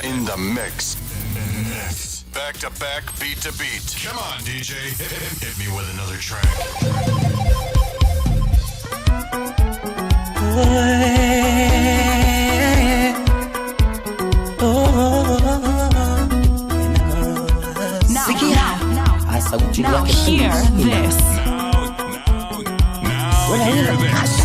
In the mix. Back to back, beat to beat. Come on, DJ. Hit me with another track. Now hear this. Now hear this.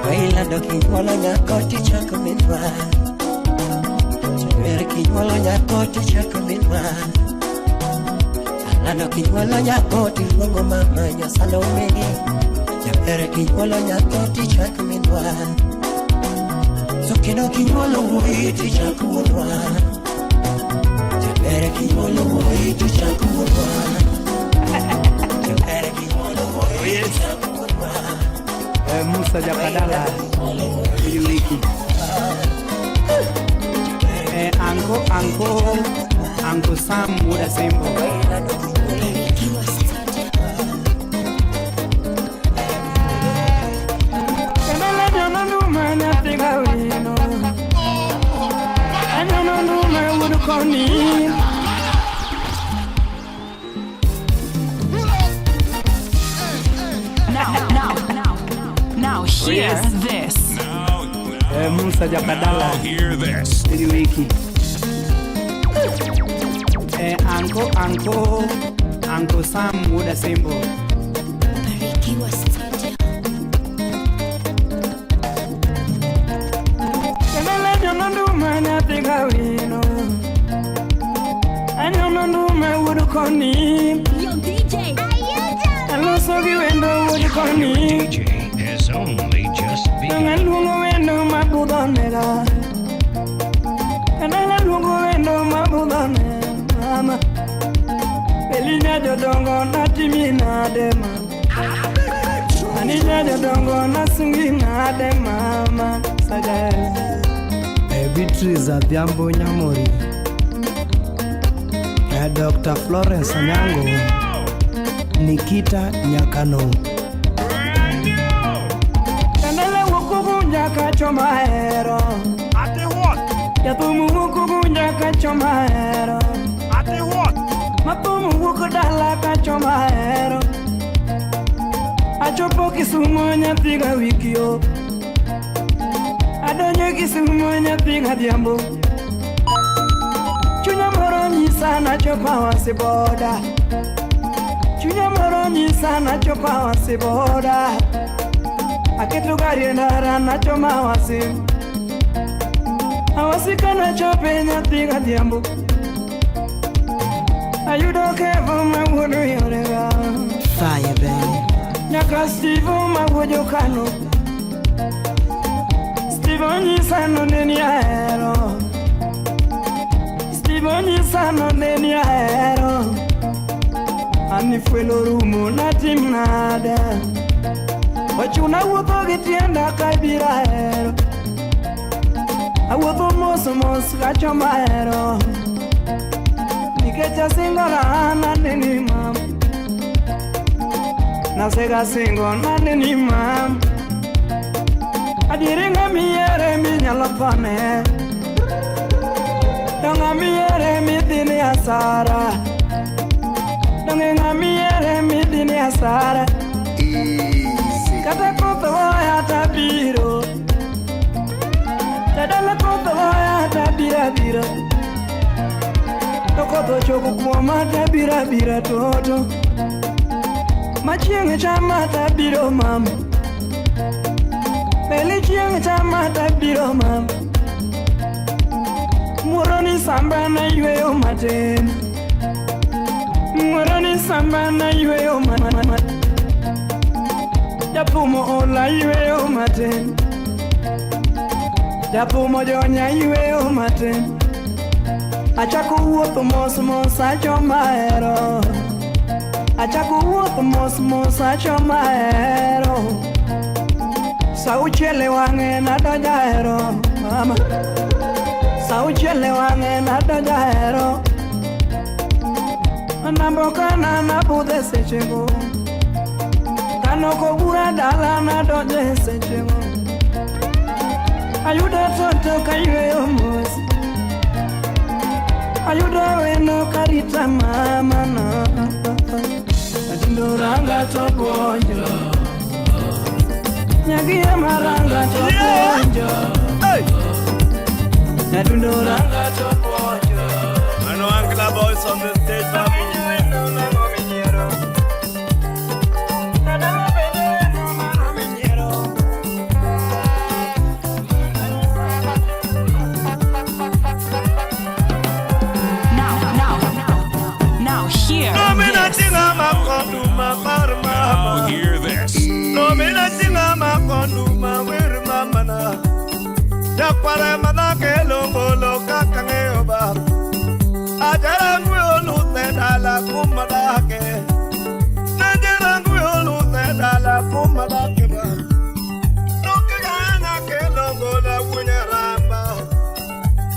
Akoilando kinyuolo nyako tichako minwa. Ber kinyuolo nyako tichako minwa. Alando kinyuolo nyako tiluongo mama nyasalomegi. Jaber kinyuolo nyako tichako minwa. So kendo kinyuolo wuoyi tichako wuonwa. Jaber kinyuolo wuoyi tichako wuonwa. Jaber kinyuolo wuoyi tichako wuonwa. Musa Jakadala Wiki. Anko Anko Anko Sam Wuda Sembo. Now hear this. Musa Jakadala. Hear this. Wiki. Anko Anko Anko Sam Wuda Sembo. Yo, DJ. DJ has only just begun. Beatrice Adhiambo Nyamori. Dr. Florence Anyango. Nikita Nyakano. Achopo Kisumu nyathiga wikio. Adonjo Kisumu nyathiga dhiambo. Chunya moro nyisa nachopo Awasi boda. Chunya moro nyisa nachopo Awasi boda. Aketo gari e ndara nachoma Awasi. Awasi kanachope nyathiga dhiambo. Ayudo kevo mawuodo yorega. Fire baby. Nyaka Steve mawuojo kano. Steve onyisa noneni ahero. Steve onyisa noneni ahero. Ani fwelo rumo natim nade. Ochuna wuotho gi tienda kabiro ahero. Awuotho mos mos kachomo ahero. Nikech asingora naneni mam. Nasega singo naneni mam. Adieri ng'ama iyiere minyalo thone. To ng'ama iyiere midhine asara. Donge ng'ama iyiere midhine asara. Kata koth goya tabiro. Jadala koth goya tabiro abira. To koth ochopo kuoma tabiro abira toto. Machieng' chama tabiro mama. Beli chieng' chama tabiro mama. Muoro ni samba na yweyo matin. Muoro ni samba na yweyo matin. Japumo ola yweyo matin. Japumo jonya yweyo matin. Achako wuotho mos mos achomo ahero. Achako wuotho mos mos achomo ahero. Sa auchiel e wang'e nadonjo ahero mama. Sa auchiel e wang'e nadonjo ahero. Nambo kana nabudhe sechego. Kanoko bura dala nadonjo e sechego. Ayudo toto kayweyo mos. Ayudo weno karita mama na. Atindo ranga to puonjo. Nyagie maranga to puonjo. Nyadundo ranga to puonjo. Mano Angla boys on the stage, babu. Nyakware madhake longolo kaka ng'eyo ba. Ajarangwe oluthe dala kuma dake. Najarangwe oluthe dala kuma dake ba. Nukiganya kelongola wunyaramba.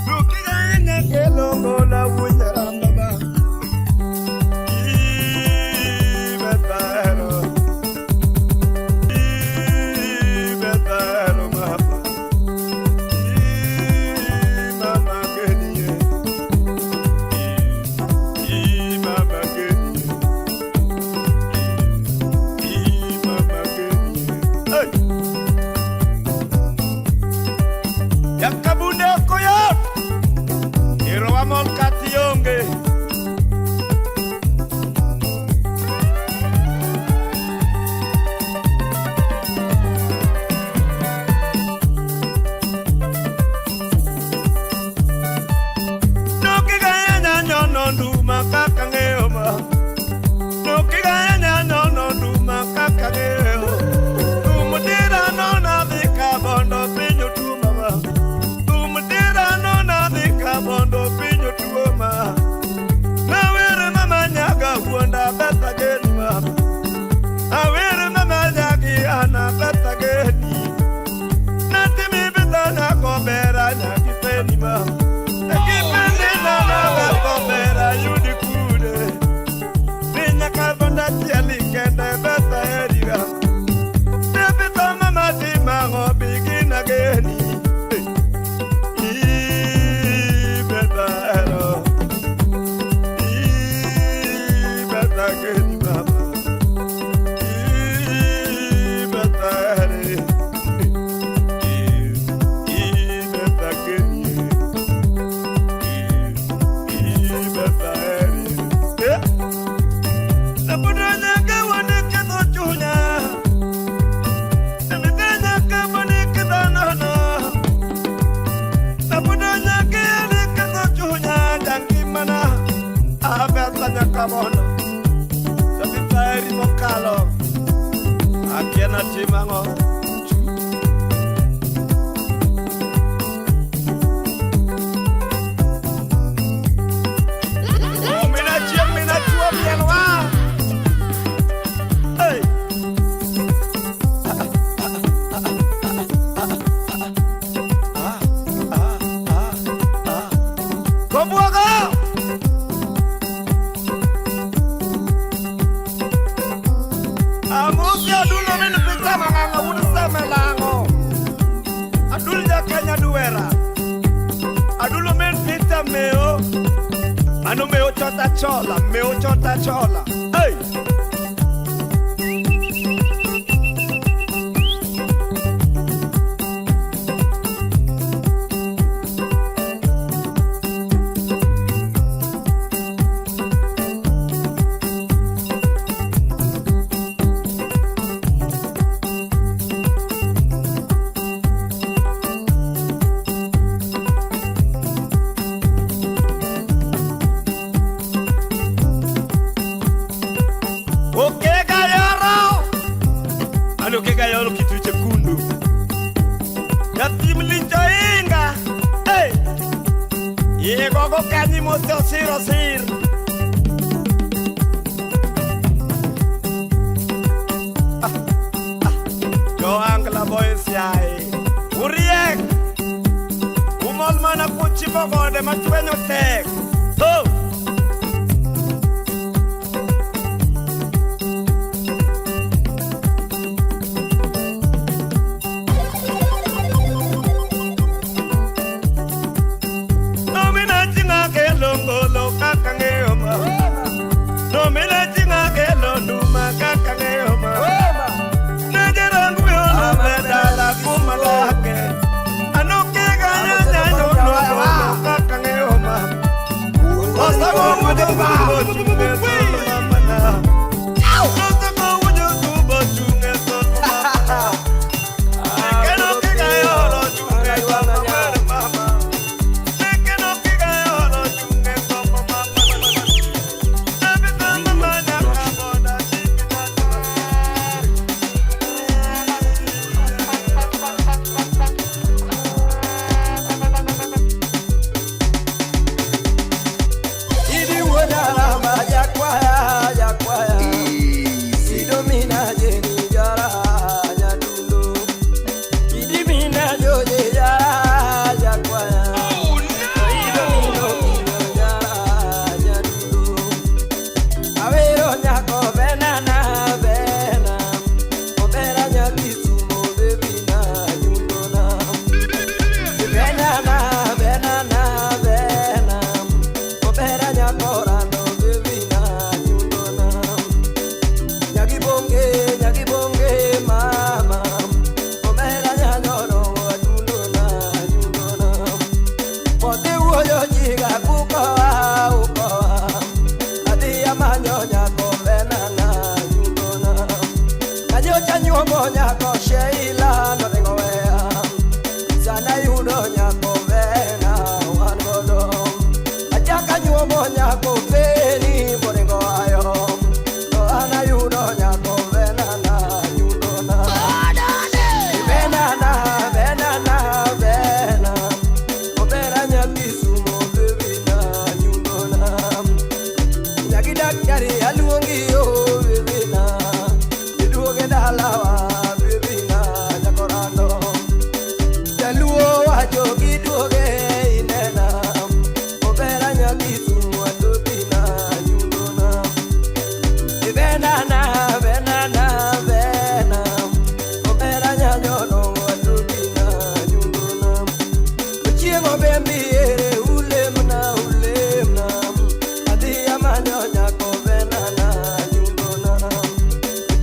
Nukiganya kelongola wunyaramba ba. Ibetaro. Ibetaro mama. Mama keniye. Mama keniye. Mama keniye. Hey! Yakabunde koyot. Iro wamol kationge. Nokiganya nyono nduma kaka ng'eyo ma. Nokiganya nyono nduma kaka ng'eyo. Tumutira nona dhi kabondo piny otuoma ma. Tumutira nona dhi kabondo piny otuoma. Nawere mama nyaga wuonda betha geni ma. Awere mama nyagi ana betha geni. Natimi betha nyako bera nyagi peni ma. Ekipende nana betho bera yudi kude. Ni nyaka bonda chieli kende betha eriga. Nebitho mama timango begin again. Ibetaro. Ibetha geni mama. Ibetare. Ibetha geni. Ibetare. Nabudonya kawane ketho chunya. Nabudonya kawane ketho nono. Nabudonya kawane ketho chunya jangimana. Abetha nyaka bono. Sabitaeri mokalo. Akia timango. Mina chieng' mina chuo miel wa. Hey! Kobwogo! Amusi adulo min pita mang'ang'o un semelang'o. Adul jakenya duwera. Adulo min pita meo. Mano meo chota chola, meo chota chola. Hey! Okegayoro. Mano okegayoro kitu chekundu. Nyathi mlinjo inga. Hey! Yegogo kanyi mose osir osir. Jo Angla boys yae. Uriek. Umol mana kuchimo gode matwenyo tek. Oh! Nomina chinga kelo ngolo kaka ng'eyo ma. Nomina chinga kelo nduma kaka ng'eyo ma. Najarangu yolo medala kuma lake. Anoke ganya nyanyo ngolo kaka ng'eyo ma. bembi ere ulemna ulemna adhi amanyo nyako benana nyundona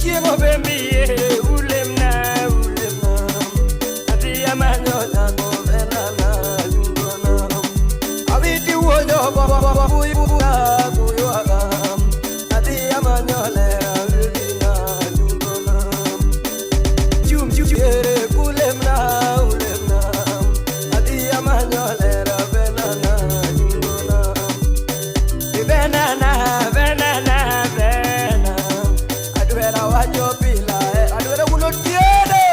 chiemo bembi ere ulemna ulemna adhi amanyo nyako benana nyundona awiti wuoyo baba buya buywaga adhi amanyo lera bebina nyundona chum chum ere kulemna ulemna adhi amanyo lera benana nyundona benana benana bena adwera wacho pila adwera wuno tiedo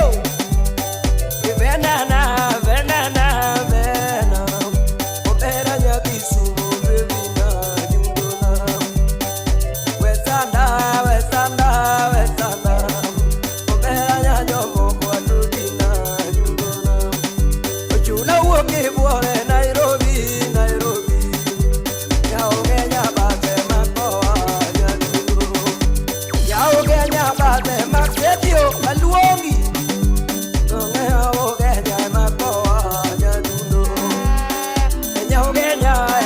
benana benana bena obera nyakisumo bebina nyundona wesanda wesanda wesanda obera nyajomoko adudina nyundona ochuna wuok e buore Nairobi Nairobi yaonge nyabate makoa nyadundo yaonge nyabate maketio aluongi onge yaonge makoa nyadundo yaonge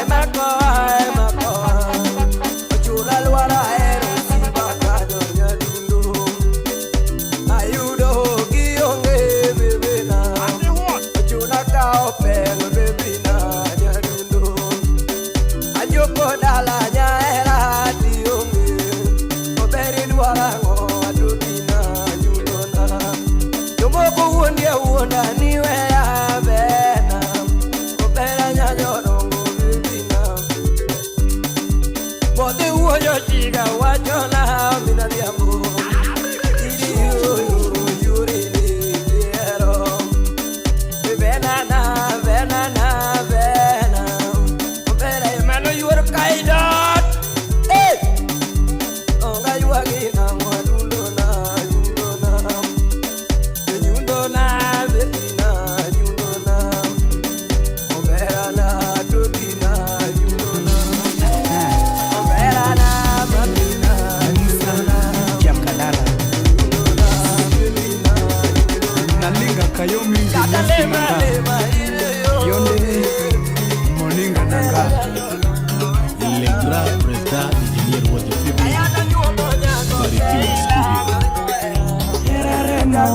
makoa makoa ochuna lwara ero simba kanyo nyadundo ayudo gionge bebena ochuna kao peng bebina nyadundo ajoko dala nyaera tionge oberi dwarang'o adudina nyundona jomoko wuondi awuonda ni weya bena obera nyanyorongo bebina bodhi wuoyo chiga wachona minadhiambo Benana, benana, bena. Obera mano yuor kaidot. Hey! Onga yuagi na mwadundo na nyundo na. Nyundo na bebina nyundo na. Obera na tobina nyundo na. Obera na mabina nyundo na. Jakadala nalingaka yo mingi Kata mwasi lema na nga lema ile yo. yo nde moninga na nga Le grand président ingénieur Wojo Fibi Barikiwa Studio. Heraremo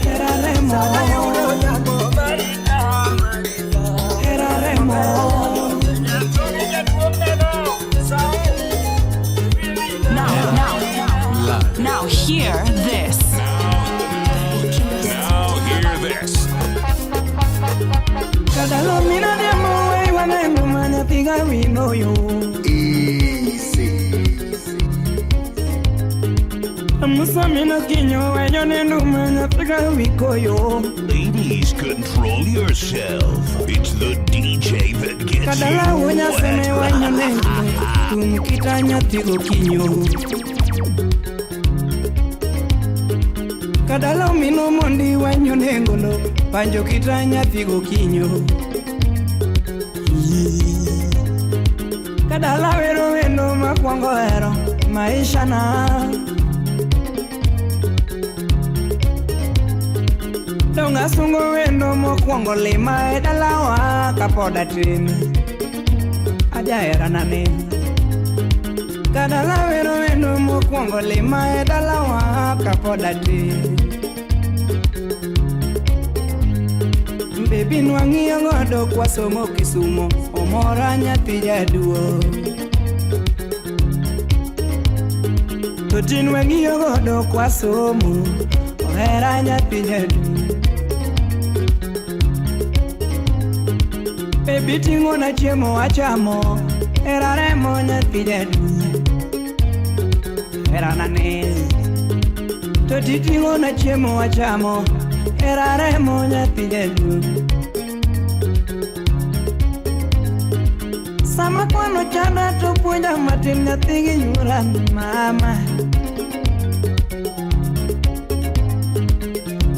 Heraremo Heraremo Now, now, now hear this. Now hear this. Kadalo mina diamo wei waneno manyathiga winoyo Amusa mina kinyo wenyo nendo manyathiga wikoyo Ladies, control yourself. It's the DJ that gets Kadala you wonya seme wet. wanyo nendo Tum kita nyathigo kinyo Kadala mino mondi wanyo nengolo Panjo kita nyathigo kinyo Kadala wero wendo makwongo hero maisha na Donga asungo wendo mokwongo lima e dalawa kapod atin Ajaherana ne Kadala wero wendo mokwongo lima e dalawa kapod atin Bebi nwang'iyo godo kwasomo Kisumo omora nyathi jaduo To tin wang'iyo godo kwasomo ohera nyathi jaduo Bebi ting'ona chiemo achamo hera remo nyathi jaduo Herana ne To titing'ona chiemo achamo hera remo nyathi jaduo Sama kwano chanda to puonja matin nyathi gi yura mama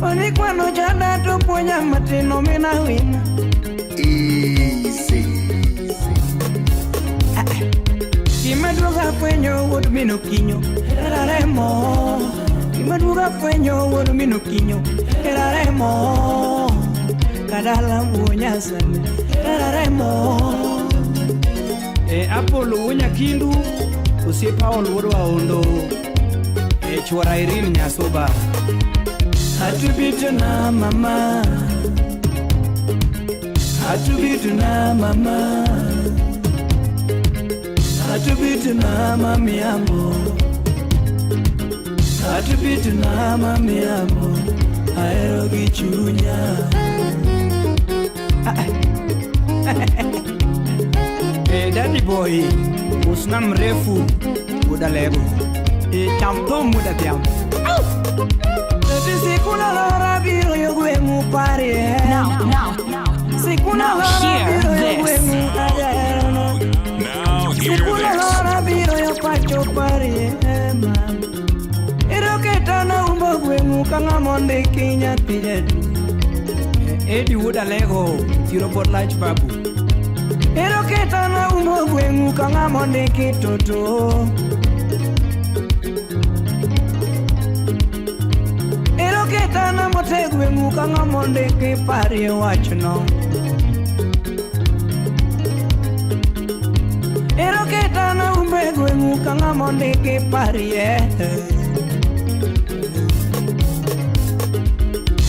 Oni kwano chanda to puonja matin omina wina Easy. Gima duoga fwenyo wuod min Okinyo hera remo Gima duoga fwenyo wuod min Okinyo hera remo dala wuonyasani Eraremo E Apollo wuo Nyakindu, osiepa Paul wuod Waondo. E chuora Irene Nyasuba. Atubito na mama Atubito na mama Atubito na mami amo Atubito na mami amo Ahero gi chunya. E daddy boy, usna mrefu wuod Alego. E cham thum wuod Adhiambo. Eti sikuna lora biro yo gweng'u parie. Now, now, Sikuna now lora hear biro yo this. gweng'u ajaherono. Now hear Sikuna this. lora biro yo pacho parie ma. Iroketana umbo gweng'u ka ng'ama ondiki nyathi jadu. Edi wuod Alego, thiro bot lach babu. Iroketana umbo gweng'u ka ng'ama ondiki toto. Iroketana mote gweng'u ka ng'ama ondiki parie wachno. Iroketana umbe gweng'u ka ng'ama ondiki parie.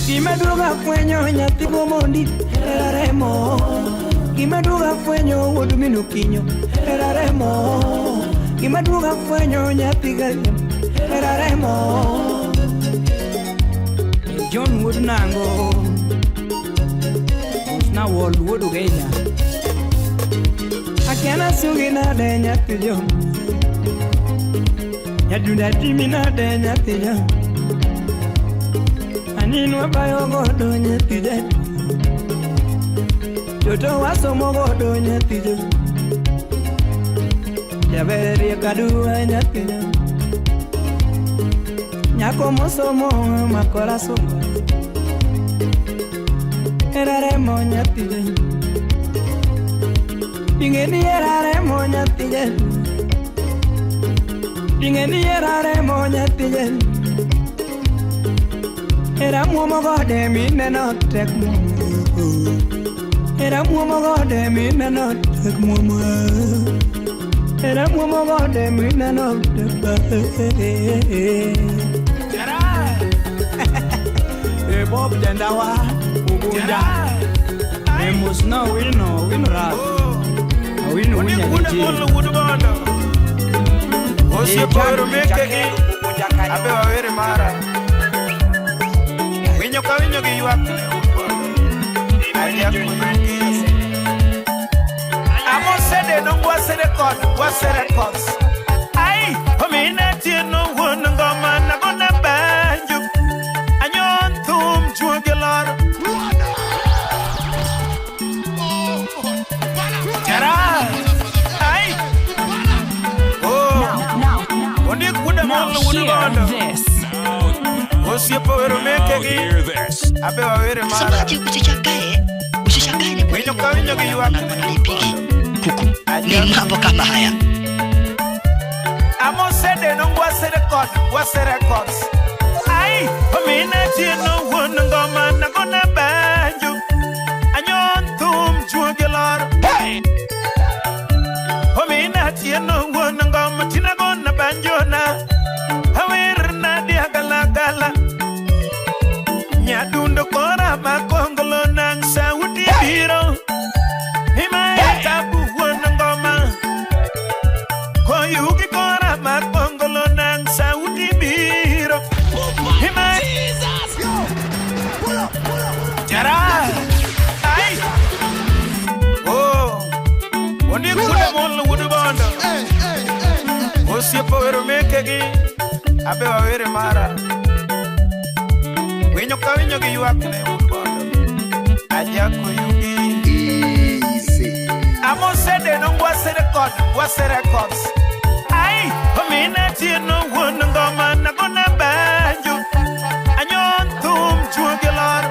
Gima duogo afwenyo nyathi gomondi hera remo. Gima duogo afwenyo wuod min Okinyo hera remo. Gima duogo afwenyo nyathi Galiam hera remo. John wuod Nango, usna Wol wuod Ugenya. Akiana sugi nade nyathi jom. Nyadunda timi nade nyathi jom. Aninwa bayo godo nyathi jom. Toto wasomo godo nyathi jom. Jaber kaduwa nyathi jom. Nyako mosomo makora somo. Era remo nyathi jom. Ingeni era remo nyathi jom. Ingeni era remo nyathi jom. Era muomo gode mineno tek muomo. Era muomo gode mineno tek muomo. Era muomo gode mineno tek. E Bob Jandawa, Ugunja. E musna wino, wino ra. Wino Ondiek winya wuod nitie. Amolo wuod Bondo. Osiepa wero mekegi, abe wawere mara. Winyo ka winyo gi ywak ne wuod Bondo. Ajako yugi. Amosede nongwase record, gwase records. Ai, omina tieno wuon ngoma nagona banjo. Anyon thum juogi lor. Jara. Ai. Oh. Now, now, Ondiek wuod now Amolo wuod hear Bondo. this. Osiepa wero Now mekegi, hear this. abe wawere mara. Sambaji usishangae, usishangae ni kwa Winyo nini ka winyo gi ywak ne wuod wanalipiki Bondo. kuku ni mambo kama haya. Amosede nongwase record, gwase records. Ai, omina tieno wuon ngoma nagona banjo. Anyon thum juogi lor. Hey! Omina tieno wuon ngoma tinagona banjo na. Awer na diagalagala. Nyadundo kora makongolo nang sauti biro. Imae tabu wuon ngoma. Koyugi kora makongolo nang sauti biro. Imae Jara. Ai. Oh. Ondiek wuod Amolo wuod Bondo. Osiepa wero mekegi, abe wawere mara. Winyo ka winyo gi ywak ne wuod Bondo. Ajako yugi. Easy. Amosede nongwase record, gwase records. Ai, omina tieno wuon ngoma nagona banjo. Anyon thum juogi lor.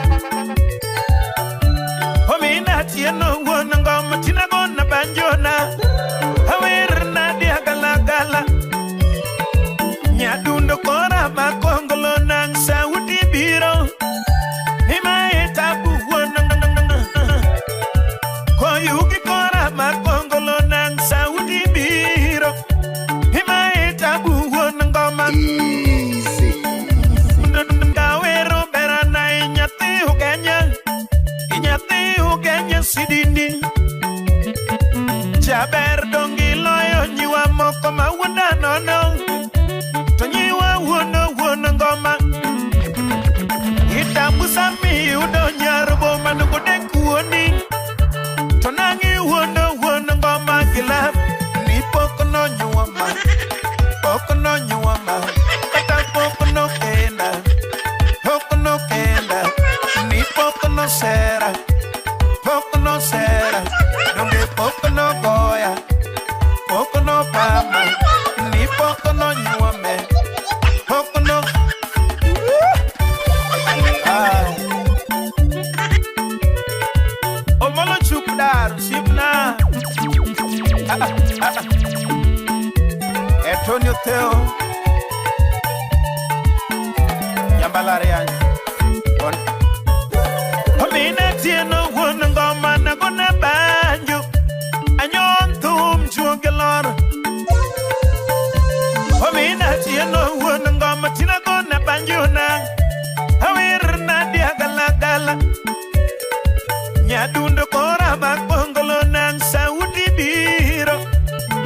Omina tieno wuon ngoma tinagona banjo na. Awer na diagalagala. Nyadundo kora makongolo nang sauti biro. Imae tabu wuon. Inyathi ugenye sidindi. Jaber dongi loyo nyiwa moko ma wuonda nono. To nyiwa wuono wuono ngoma. Itambusa miyudo nyar boma nugode kuoni. To nang'i wuono wuono ngoma gilap. Ni pok nonyuoma. Pok nonyuoma. Kata pok nokenda. Pok nokenda. Ni pok nosera. Pok nosera. Donge pok nogoya. Pok nopama. Ni pok nonyuome. Pok no. Ah. Omolo chuk dar sipna. Ah, ah, ah. Antonio Theo. Nyambalariany. On. Omine tieno wuon ngoma nagone banjo. Anyon thum juoge lor. Omine tieno wuon ngoma tinagone banjo na. Awir nadia galagala. Nyadundo kora makongolo nang saudi biro.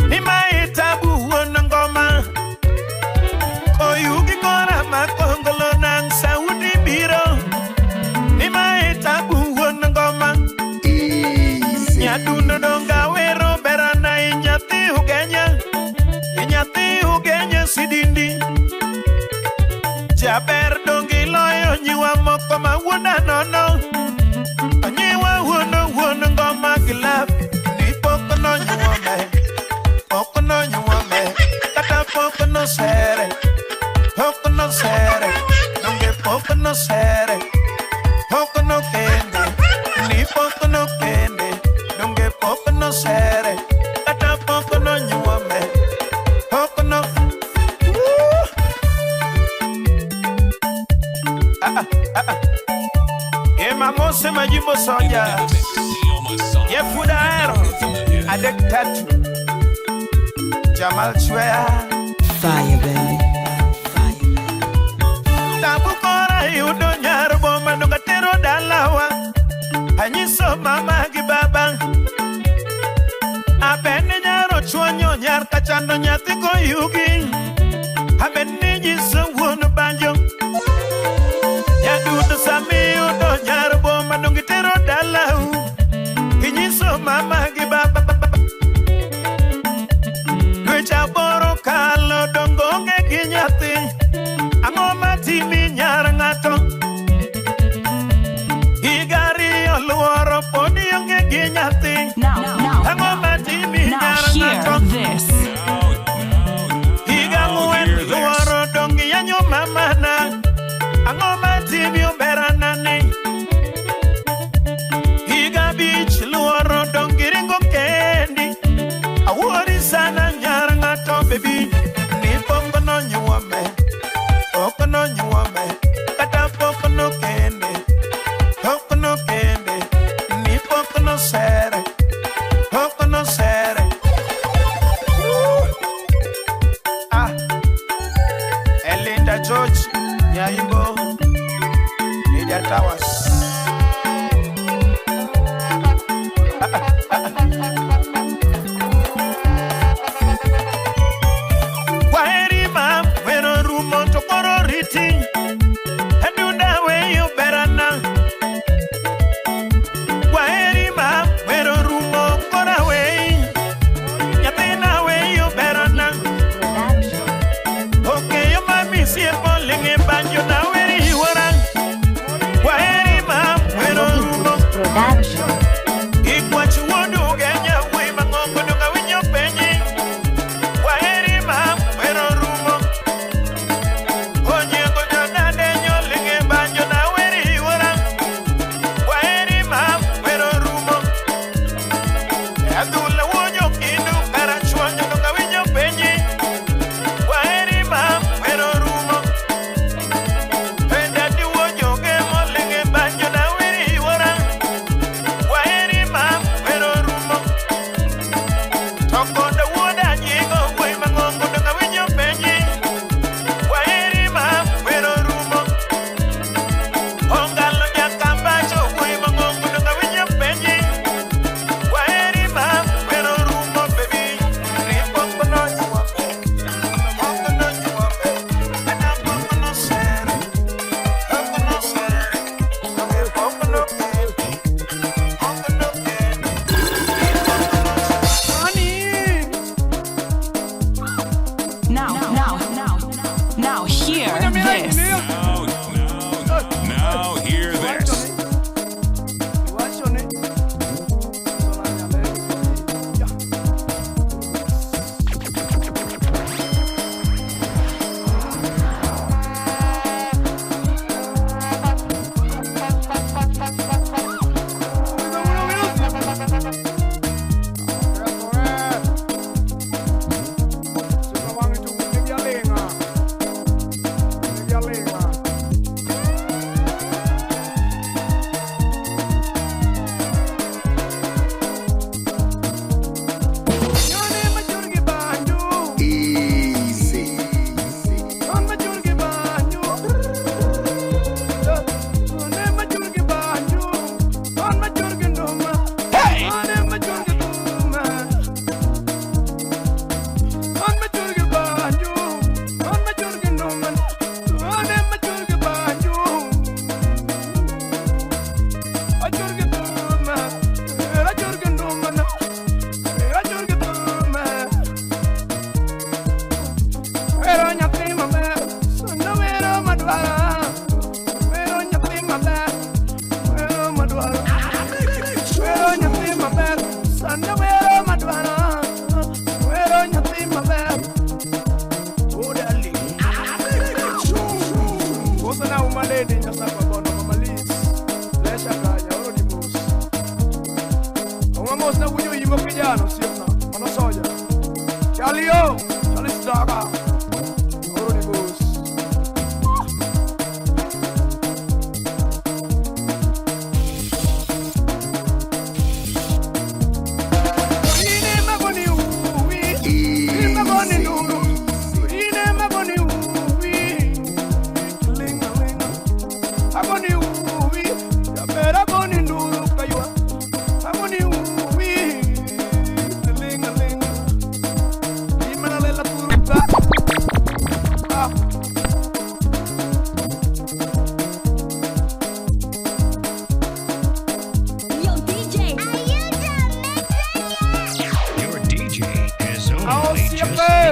Ni mae tabu wuon ngoma. Oyugi kora makongolo nang saudi biro. Ni mae tabu wuon ngoma. Nyadundo donga wero berana inyathi ugenya. Inyathi ugenya sidindi. Jaber dongi loyo nyiwa moko ma wuonda nono. Nyiwa wuono wuono ngoma gilap. Ni pok nonyuome. Pok nonyuome. Kata pok nosere. Pok nosere. Donge pok nosere. Pok nokende. Ni pok nokende. Donge pok nosere. Kata pok nonyuome. Pok no. Ah, ah, ah. Emamose majimbo soja. Yefuda ero. Adek tatu. Jamal Chwea. Fire, baby. Tabu kora yudo nyar boma nogatero dalawa. Anyiso mama gi baba. Abende nyaro chuonyo nyar kachando nyathi koyugi. Abende nyiso wuon banjo. Nyadundo samiyudo nyar boma nongitero dalau. Inyiso mama gi baba. Dweche aboro kalo dongo onge gi nyathi. Ang'o matimi nyar ng'ato? Higa ariyo luoro pod ionge gi nyathi. Ang'o matimi Now nyar hear ng'ato? this. Higa ang'wen luoro dongi yanyo mamana. Ang'o matimi oberana ni? Higa abich luoro dongi ringo kendi. Awuori sana nyar ng'ato baby. Ni pok nonyuome. Pok nonyuome. Kata pok nokende. Pok nokende. Ni pok nosere. Pok nosere.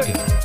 begun.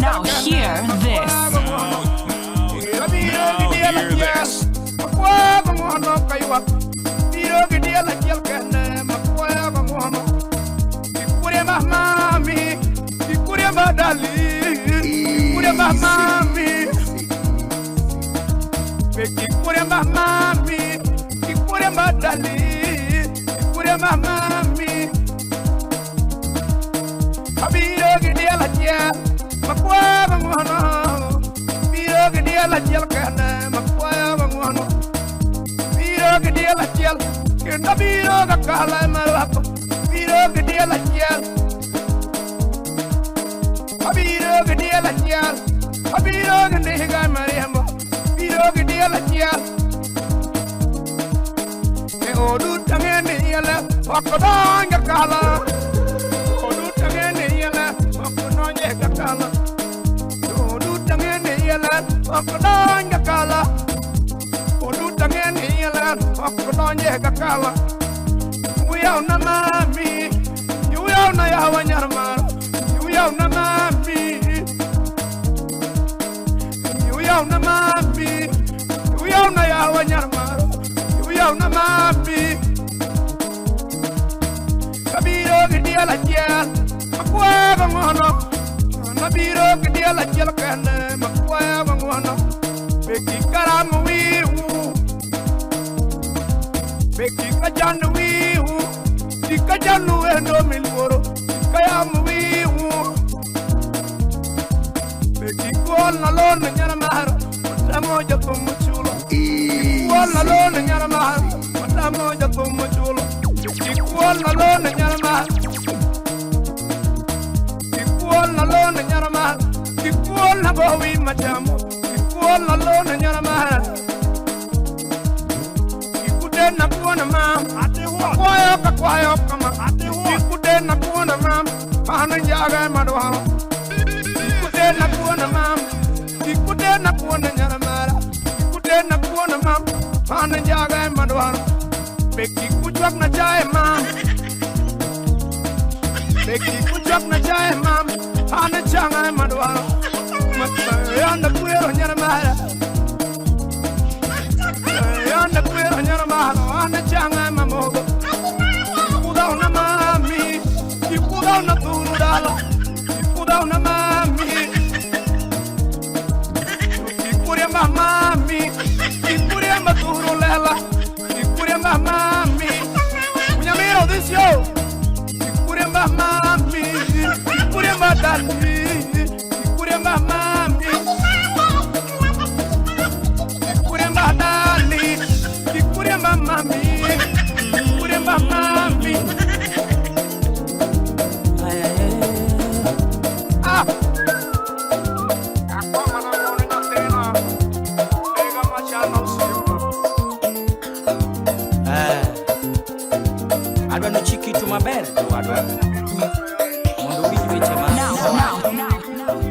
Now hear this. Now hear this.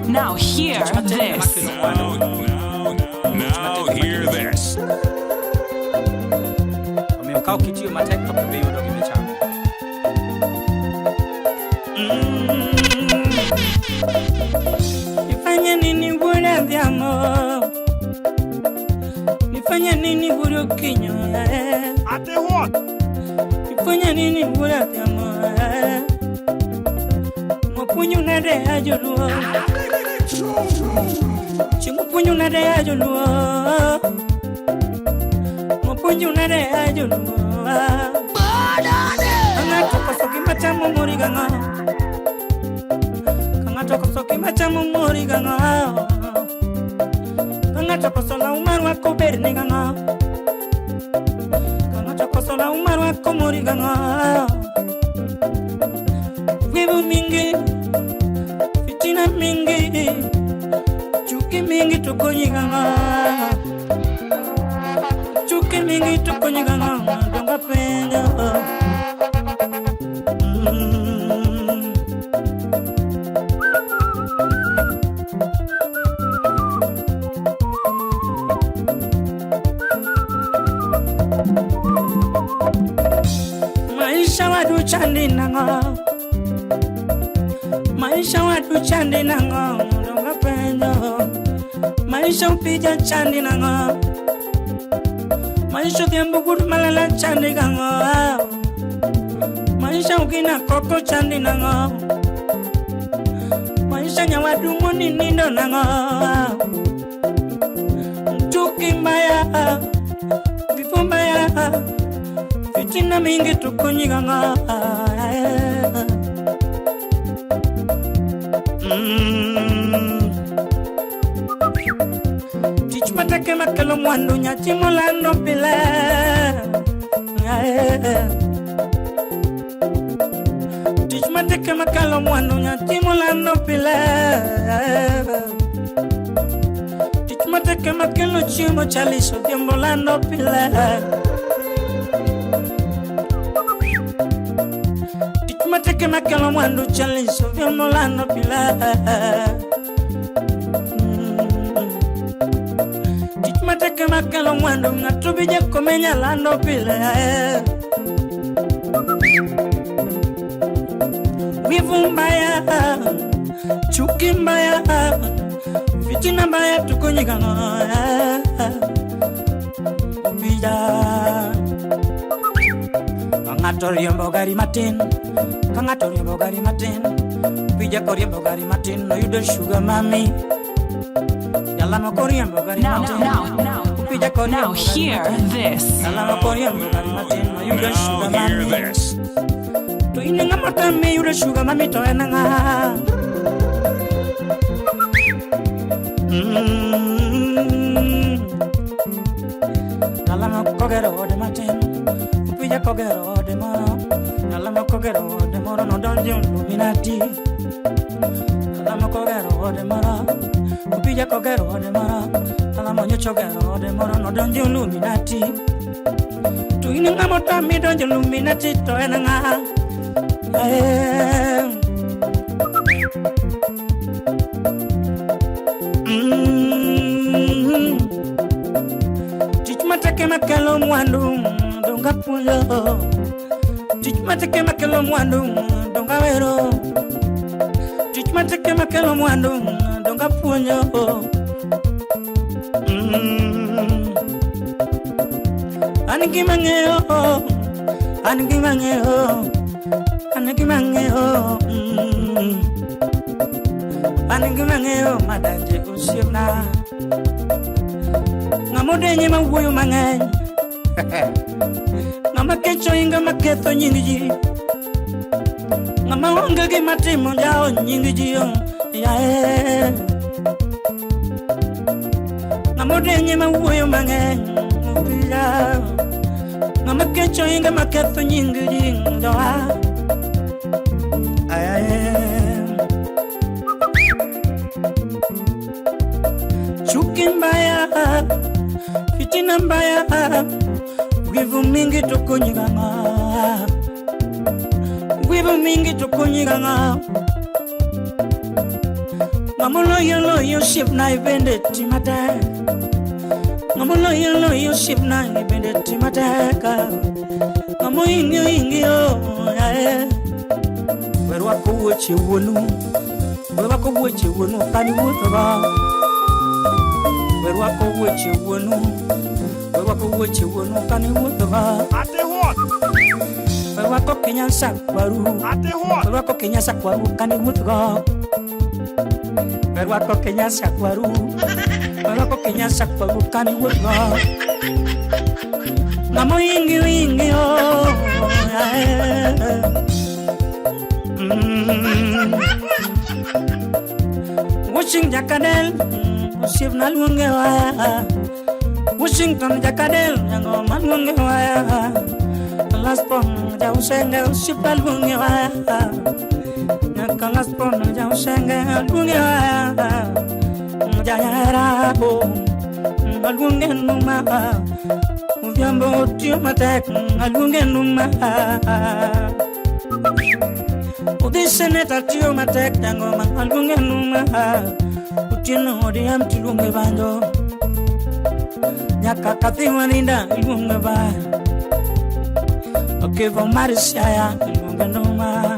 Now hear this. Now hear this. Omiyo ka ok itiyo matek to ok ibi yudo gima ichamo. Nifanye nini bwana vyamo? Nifanye nini bwana kinyo? Ate what? Nifanye nini bwana vyamo? Mopunyu na de ajoluo. Chingupunyu na de ajoluo. Mopunyu na de ajoluo. Ng'ato koso gima chamo mori gang'o? Ng'ato koso gima chamo mori gang'o? Ng'ato koso law marwako berni gang'o? Ng'ato koso law marwako mori gang'o? Wivu mingi, fitina mingi, chuki mingi tukonyi gang'o? Chuki mingi tukonyi gang'o? Donga penjo. Maisha wadu chandi nango, maisha wadu chandi nango, donga penjo. Maisha upija chandi nango, maisha odhiambo gud malala chandi gango, maisha ukina koko chandi nango, maisha nyawadu moni nindo nango. Chuki mbaya, vifo mbaya, fitina mingi tukonyiganga. Tich matek ema kelo mwandu nyathi molando pile. Tich matek ema kelo mwandu nyathi molando pile. Tich matek ema kelo chiemo chaliso odhiambo lando pile. Tich matek ema kelo mwandu chaliso odhiambo lando pile. Tich matek ema kelo mwandu ng'ato bi jakomenya lando pile. Wivu mbaya, chuki mbaya, fitina mbaya tukonyigano. Opija ka ng'ato riembo gari matin, ka ng'ato riembo gari matin, Opija koriembo gari matin noyudo sugar mami. Jalamo koriembo gari matin, Opija koriembo Now gari hear matin. this. Jalamo koriembo gari matin noyudo sugar Now hear mami. this. To in ng'ama tame yudo sugar mami to en ng'a? Jalamo kogero ode matin, Opija kogero ode moro. Jalamo kogero ode moro nodonjo Illuminati. Jalamo kogero ode moro, Opija kogero ode moro. Jalamo nyocha ogero ode moro nodonjo Illuminati. To in ng'ama tami donjo Illuminati to en ng'a? Tich matek ema kelo mwandu donga puonjo. Tich matek ema kelo mwandu donga wero. Tich matek ema kelo mwandu donga puonjo. An gima ng'eyo, an gima ng'eyo, an gima ng'eyo, an gima ng'eyo madanje osiepna. Ng'ama odenye mawuoyo mang'eny, ng'ama kecho inga maketho nying ji, ng'ama onge gima timo njawo nying ji, yae. Ng'ama odenye mawuoyo mang'eny, opija. Ng'ama kecho inga maketho nying ji, ndoa. Aye. Chuki mbaya, fitina mbaya, wivu mingi tukonyiganga, wivu mingi tukonyiganga. Ng'amoloyo loyo osiepna bende ti matek. Ng'amoloyo loyo osiepna bende ti matek. Ng'amohingi ohingi o yae. We rwako wuoche wuonu. We rwako wuoche wuonu kani wuothogo. We rwako wuoche wuonu. We rwako wuoche wuonu kani wuothogo. Ate what? We rwako kinyasa kwaru. Ate what? We rwako kinyasa kwaru kani wuothogo. We rwako kinyasa kwaru. We rwako kinyasa kwaru kani wuothogo. Ng'amohingi ohingi o yae. Washington Jakadel, osiepna luonge waya. Washington Jakadel, jangoma luonge waya. Laspon jausenge osiepna luonge waya. Nyaka laspon jausenge luonge waya. Janyara bo, luonge numa. Odhiambo otiyo matek, luonge numa. Odhi seneta tiyo matek, jangoma aluonge numa. Otieno ODM tiluonge banjo. Nyaka Kathy Waninda iluonge ba. Okevo mar Siaya iluonge numa.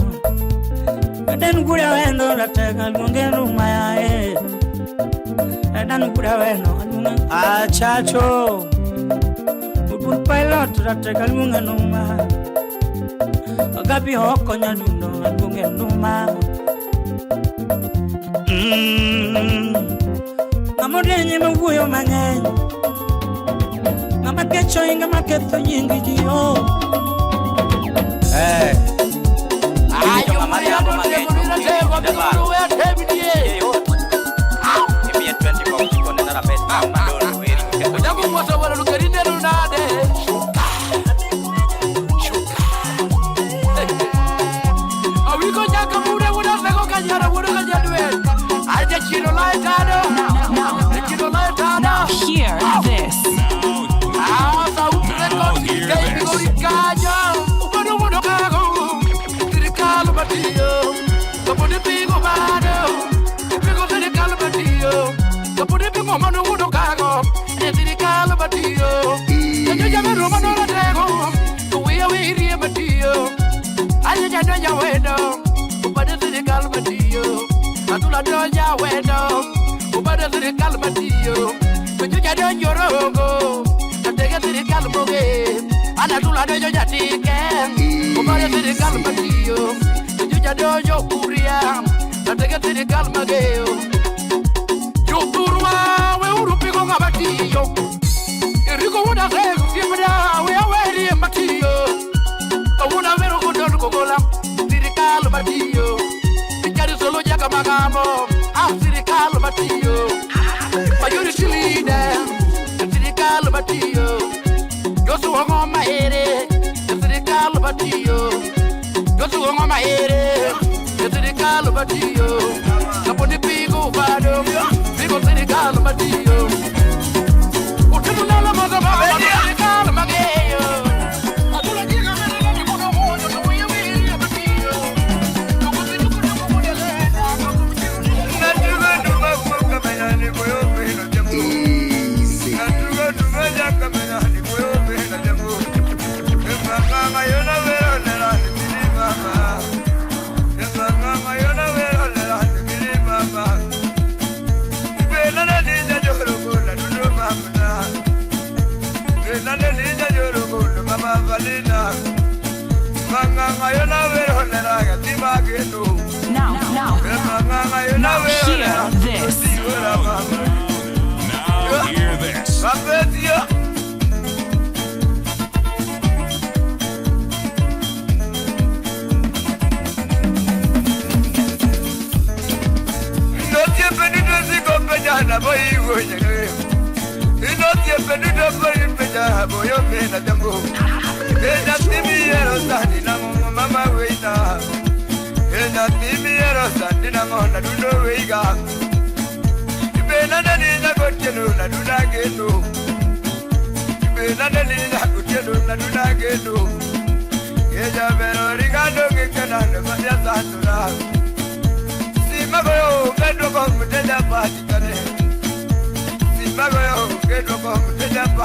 Adan Gura wendo ratek aluonge numa yae. Adan Gura wendo aluonge achacho. Udun pilot ratek aluonge numa. Gabi hoko nyadundo aluonge numa. Ng'ama odeny mawuoyo mang'eny. Ng'ama kecho inga maketho nying ji o. Eh. Ayo Mariano mang'eny. Imiye 20 bob kone na rabet madon weri ketho. Now hear this. Now hear this. Now hear this. Now hear this.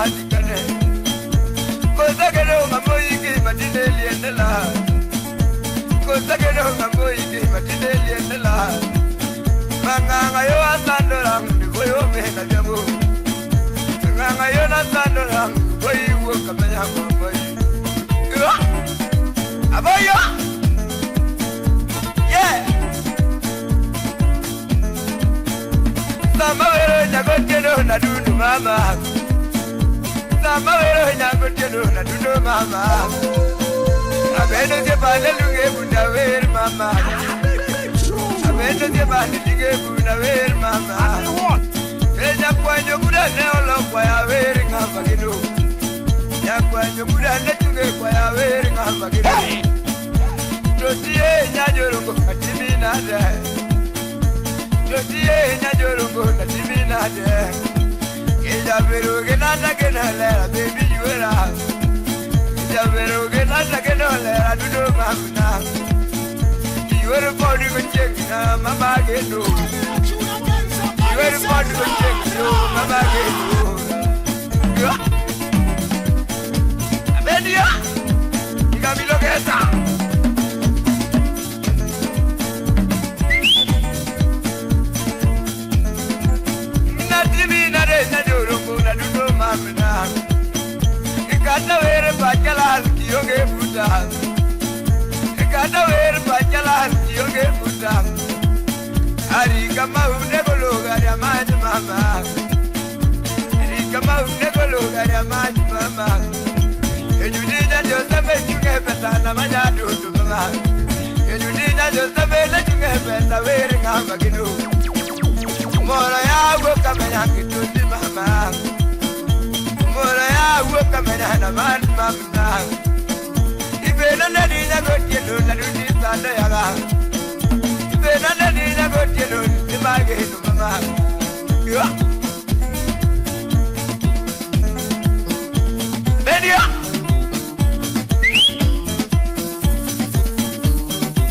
matikane Kosakelo mamoyiki matine liendela Kosakelo mamoyiki matine liendela Manganga yo asandora mdigoyo mena jabu Manganga yo nasandora mdigoyo kamenya mamoyi Aboyo Yeah Samawero nyagotieno na dundu mama Samawero nyagotieno na dundu mama Abeno jebale luge bunda wer mama Abeno jebale luge bunda wer mama Enya kwanyo kuda ne olokwa ya wer ngamba kidu Nyakwanyo kuda ne tuge kwa ya wer ngamba kidu Totie nyajorongo katimi nade Totie nyajorongo katimi nade Ija beru genanda genalera baby yuera Ija beru genanda genalera dudu mamna Yuera podi go check na mama gendo Yuera podi go check no mama gendo Abendia Ikamilo geta Ikata were pachalas kiyoge buta Ikata were pachalas kiyoge buta Arika maune gologa ya maj mama Arika maune gologa ya maj mama Ejudina Joseph chunge pesa na manya dudu mama Ejudina Joseph chunge pesa were ngamba kidu Mora ya woka menya kitundi mama Mora ya woka menya na man mama Ibena na dina gotieno na dundi sanda yaga Ibena na dina gotieno ni mageno mama Yo Bedia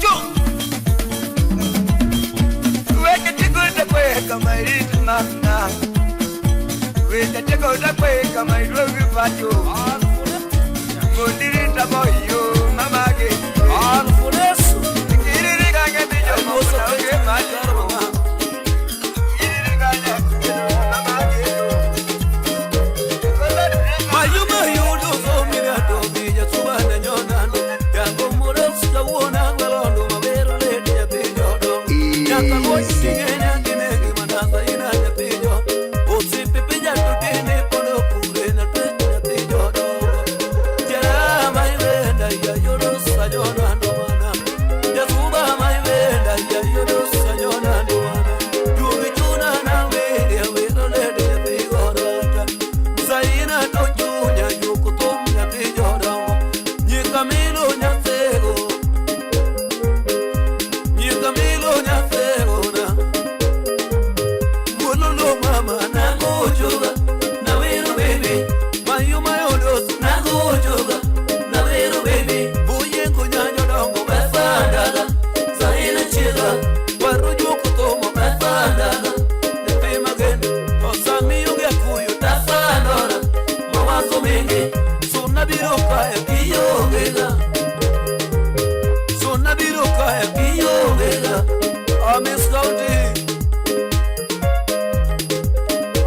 Jo Weke tigo kweka mairiti mama Weke tigo kweka mairobi pacho Gondirita boyo mama ge Alfunesu Kiriri gange bijo mama ge macho Kiriri gange mama ge Mayuma yudo zomira tobi ya tsubana nyonano Yango mures kawona ngalondo mabero ledi ya pinyodo Nyaka goisinge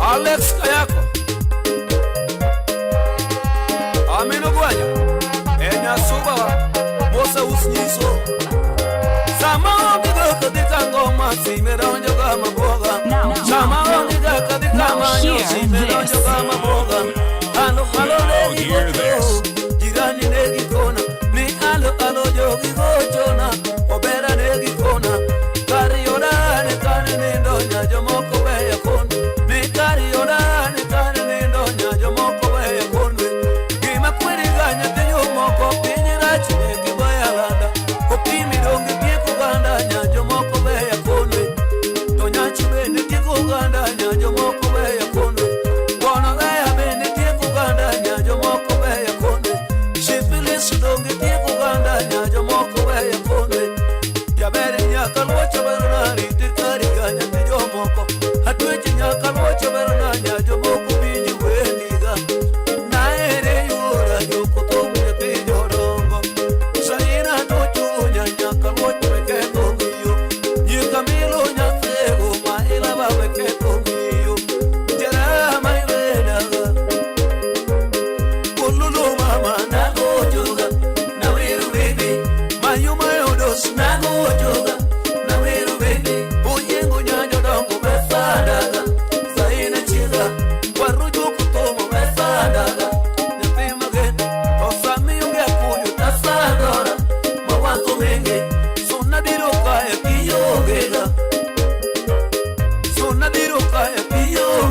Alex Kayako Amino Gwanya Enya Suba Mosa Usnyiso Sama ongi gaka ngoma simeronjo kama boga Sama ongi gaka manyo simeronjo kama boga Alo alo negi gocho jirani negi kona ni alo alo jogi gochona obera negi kona kari orane kare nindo nyajomoko weya kon ni kari orane kare nindo nyajomoko weya kon gima kweri ganya tenyo moko piny rach negi boyalanda opimi donge tieko ganda nyajomoko weya kon to nyachi bende tieko ganda nyajomoko weya kon bono weya bende tieko ganda nyajomoko weya kon shipilis donge tieko ganda nyajomoko weya kon.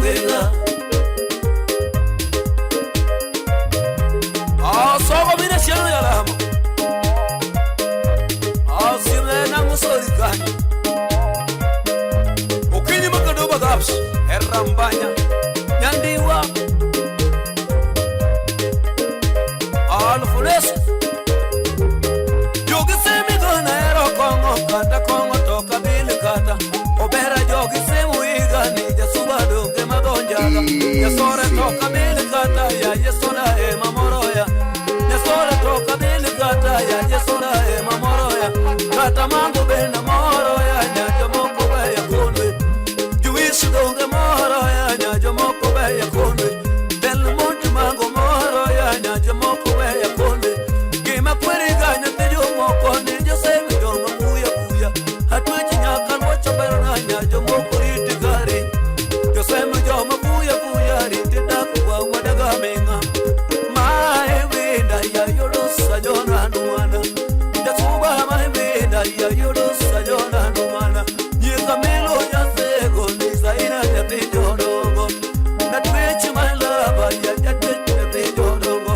ongega. Asogo mine siano yalamo. Asime na musori kanyo. Okinyi makadoba gaps erambanya. Nyandiwa. Alfunes. Jogi semi gona ero kongo kata kongo toka bili kata. Obera jogi semu iga ni jasuba donge madonjaga. Yasore toka bili kata ya yesora e mamoroya. Yasore toka bili kata ya yesora e mamoroya. Kata mango bena moroya nya jomoko beya konwe. Juisu donge moroya nya jomoko beya konwe. Del monte mango moroya nya jomoko beya konwe. Gima kweri ganya te jomoko ni josemi joma kuya kuya. Atwechi nyaka lwocho berna nya jomoko riti gari. Josemi joma kuya kuya riti dak wa wadaga minga. Mae winda ya yodo sajona nuana. Jasuba mae winda ya yodo sajona nuana. Nyika milo nyasego ni zaina nyathi jodongo. Natwechi malaba ya jatwech nyathi jodongo.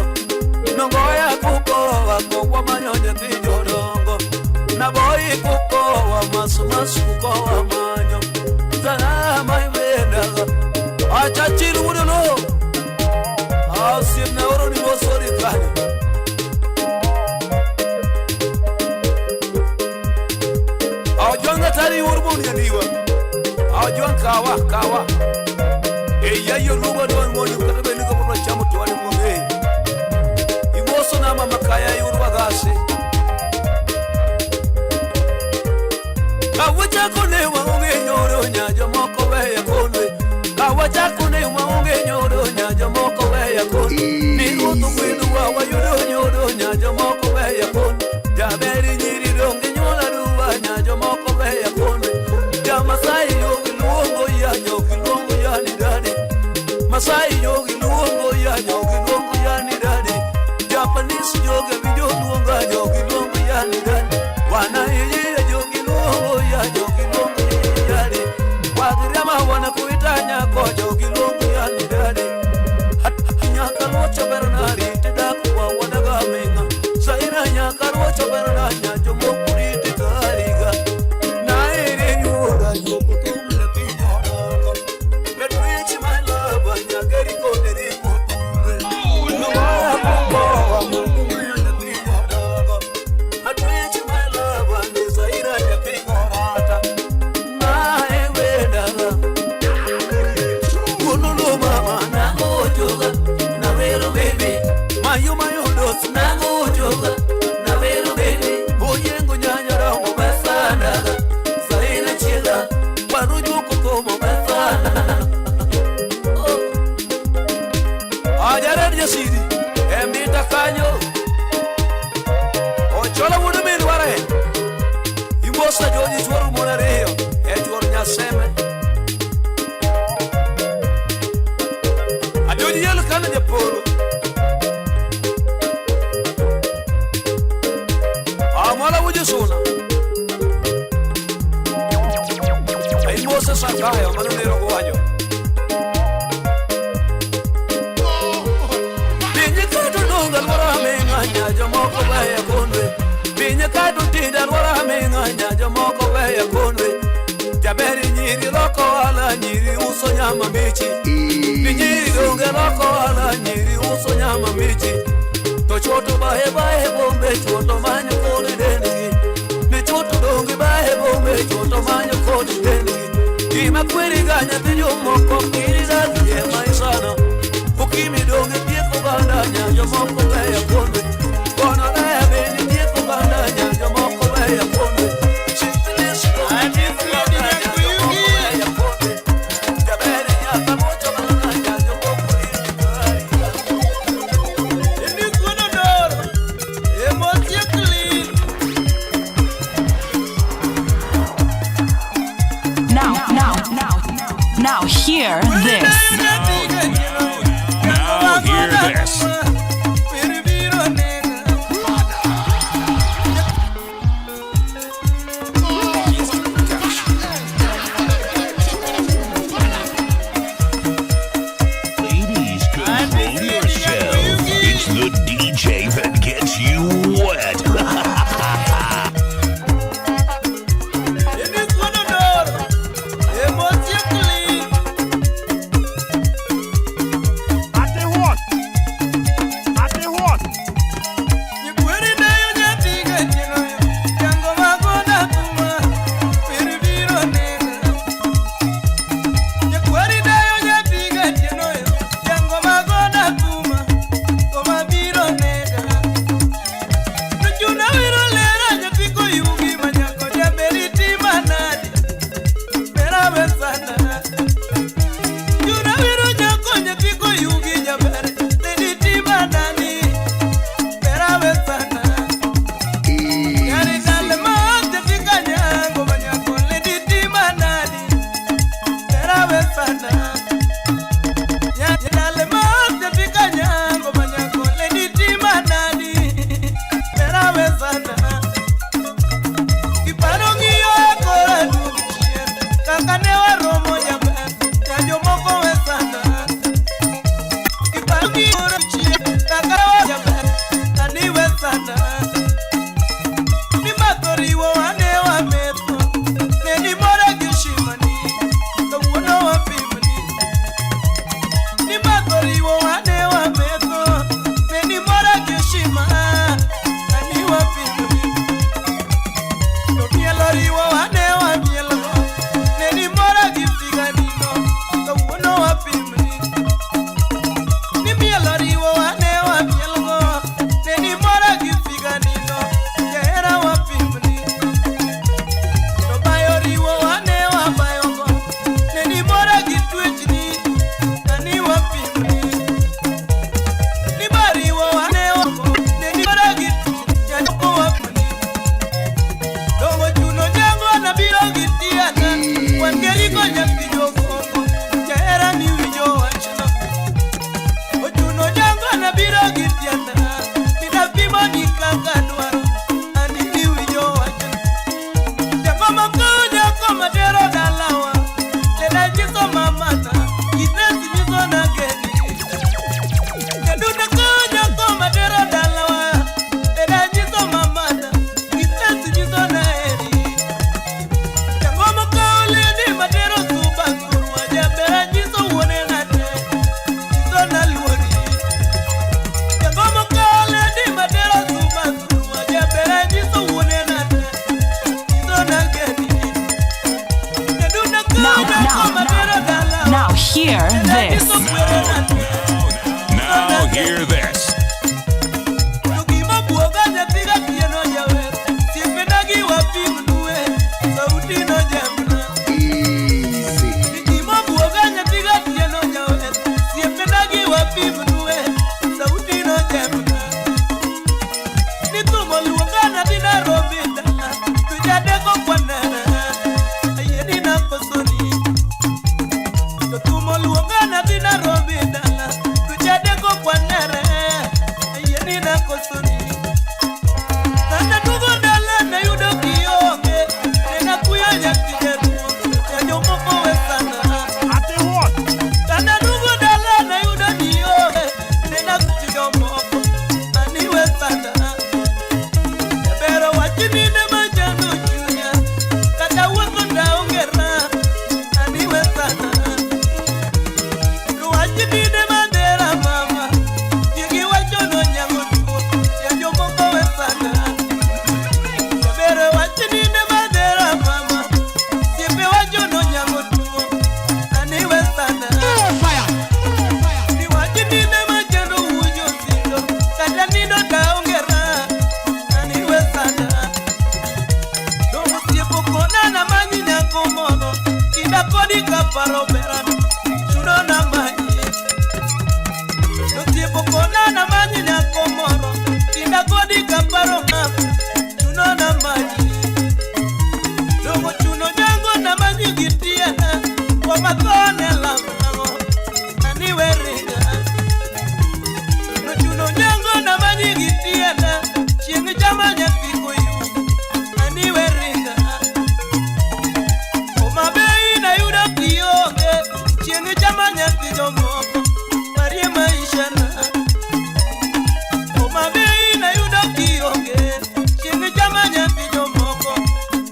Nongoya kukowa kowa manyo nyathi jodongo. Naboi kukowa masu masu kukowa manyo. Zana mai winda. Acha chilu wudulo. Asim na oro ni mosori kanyo. Ajuanga tari urbun yandiwa. Ajuang kawa kawa. Eya yo luba don moni katabe ni ko chamo tuani monge. Imoso na mama kaya yurwa gasi. Kawacha kone wa onge nyoro nya jomoko weya konwe. Kawacha kone wa onge nyoro nya jomoko weya konwe. Ni ruoth ogwedho wa wayudo nyoro nya jomoko weya konwe. Jaberi nyiri donge nyuola duwa nya jomoko weya konwe. Jamasai yogi luongo ya jogi luongo ya ni dadi. Masai yogi luongo ya jogi luongo ya ni dadi. Japanese yogi winjo luonga jogi luongo ya ni dadi. Wana yeye jogi luongo ya jogi luongo ya dadi. Wagiriama wana kuita nyako jogi luongo ya ni dadi. Nyaka luocho bernari tedak wa wadaga minga. Zaira nyaka luocho berna nya jomoko riti kariga. Naere nyuola joko tumle pinyoka. Betwichi malaba nyageri koderi motumbe. Nowaya kukowa mungu pinyoka. Atwichi malaba ni zaira nyapingorata. Nae wedaga. Konolo mama na ojoga. Na wero baby. Mayo mayo dos na ojoga. Na wero baby. Oyengo nyanya rongo besana. Zaina chila. Waruju kutomo besana. Ajarer jasiri. Emita kanyo. Ochola wudu midware. Imosa joji chworu monareyo. E chworu nyaseme. Ajoji yelo kana japolo. Amala wuju suna. Imosa sakayo manonero gwanyo. Pinye kato nonga lwara minga nya jomoko weya konwe. Pinye kato tinda lwara minga nya jomoko weya konwe. Jaberi nyiri loko ala nyiri uso nyama mbichi. Nyiri donge loko ala nyiri uso nyama mbichi. To choto bahe bahe bombe choto manyo kodi dendgi. Ni choto donge bahe bombe choto manyo kodi dendgi. Gima kweri ga nyathi jomoko kiri dagi e maisano. Ukimi donge tieko ganda nya jomoko weya konwe. Kono laya bende tieko ganda nya jomoko weya konwe. Syphilis donge tieko ganda nya jomoko weya konwe. Jaberi nyaka mocho mana nya jomoko riti kariga. Now hear this. Now hear this. Kaka ne waromo jaber, ja jomoko we sana. Ipangi oro chien, kaka jaber, ani we sana. Ni madho riwo wane wametho, ne ni mora gi shimani, kawuono wapimni. Ni madho riwo wane wametho, ne ni mora gi shima, ani wapimni. To mielo riwo wane wamielo, ne ni mora gi figanino, kawuono wapimni. Ni mielo riwo wane wamielgo, ne ni mora gi figanino, jahera wapimni. To bayo riwo wane wabayogo, ne ni mora gi twechni, ani wapimni. Ni bariwo wane wago, ne ni mora gi twechni, janyoko wapimni. Dongo chuno nyango na biro gi tiana, wan geriko nyathi jogongo, jahera ni winjo wachno. Ochuno nyango na biro gi tiana, minapimo ni kaka dwaro, ani ni winjo wachno. Jakoma konya koma tero dalawa, leda nyiso mamana, kitesi nyiso na geni. Jadunda konya koma tero dalawa, leda nyiso mamana, kitesi nyiso na eri. Jangoma kaoleni matero suba kurwa, jabera nyiso wuone nade, nyiso na luori. Jangoma kaoleni matero suba kurwa, jabera nyiso wuone nade, nyiso na geni. Jadunda Now, konya koma tero now, dalawa, now hear this. Now hear this. To gima buoga nyathi gatieno jawer, siepena gi wapimnue, sauti no jamna. Gima buoga nyathi gatieno jawer, siepena gi wapimnue, sauti no jamna. Ni thumo luonga nadhi Nairobi dala, to jadeko kwanena, ayie ni nakosoni. To thumo luonga nadhi Nairobi dala, to jadeko kwanere, ayie ni nakosoni. Kata duogo dala nayudo kionge, nena kuyo nyathi jaduong', ja jomoko we sana. Kata duogo dala nayudo nionge, nena kuyo jomoko, ani we sana. Jabero wachni ne machando chunya, kata wuotho taonge raha, ani we sana. To wachni ne madhera mama, ji giwacho nonyango tuo, ja jomoko we sana. Jabero wachni ne madhera mama, siepe wacho nonyango tuo, ani we sana. Ni wachni ne machando wujo sindo, kata nindo taonge raha, ani we sana. Dongo siepo kona na manyi nyako moro, kinda kodi kaparo berana, chuno na manyi. Osiepo kona na manyi nyako moro, kinda kodi kaparo ma, chuno na manyi. Dongo chuno nyango na manyi gi tienda, kuom athone lamnang'o, ani we ringa. Nochuno nyango na manyi gi tienda, chieng' chama nyathi koyu, ani we ringa. Homa Bay nayudo kionge, chieng' chama nyathi jomoko, parie maisha na. Homa Bay nayudo kionge, chieng' chama nyathi jomoko,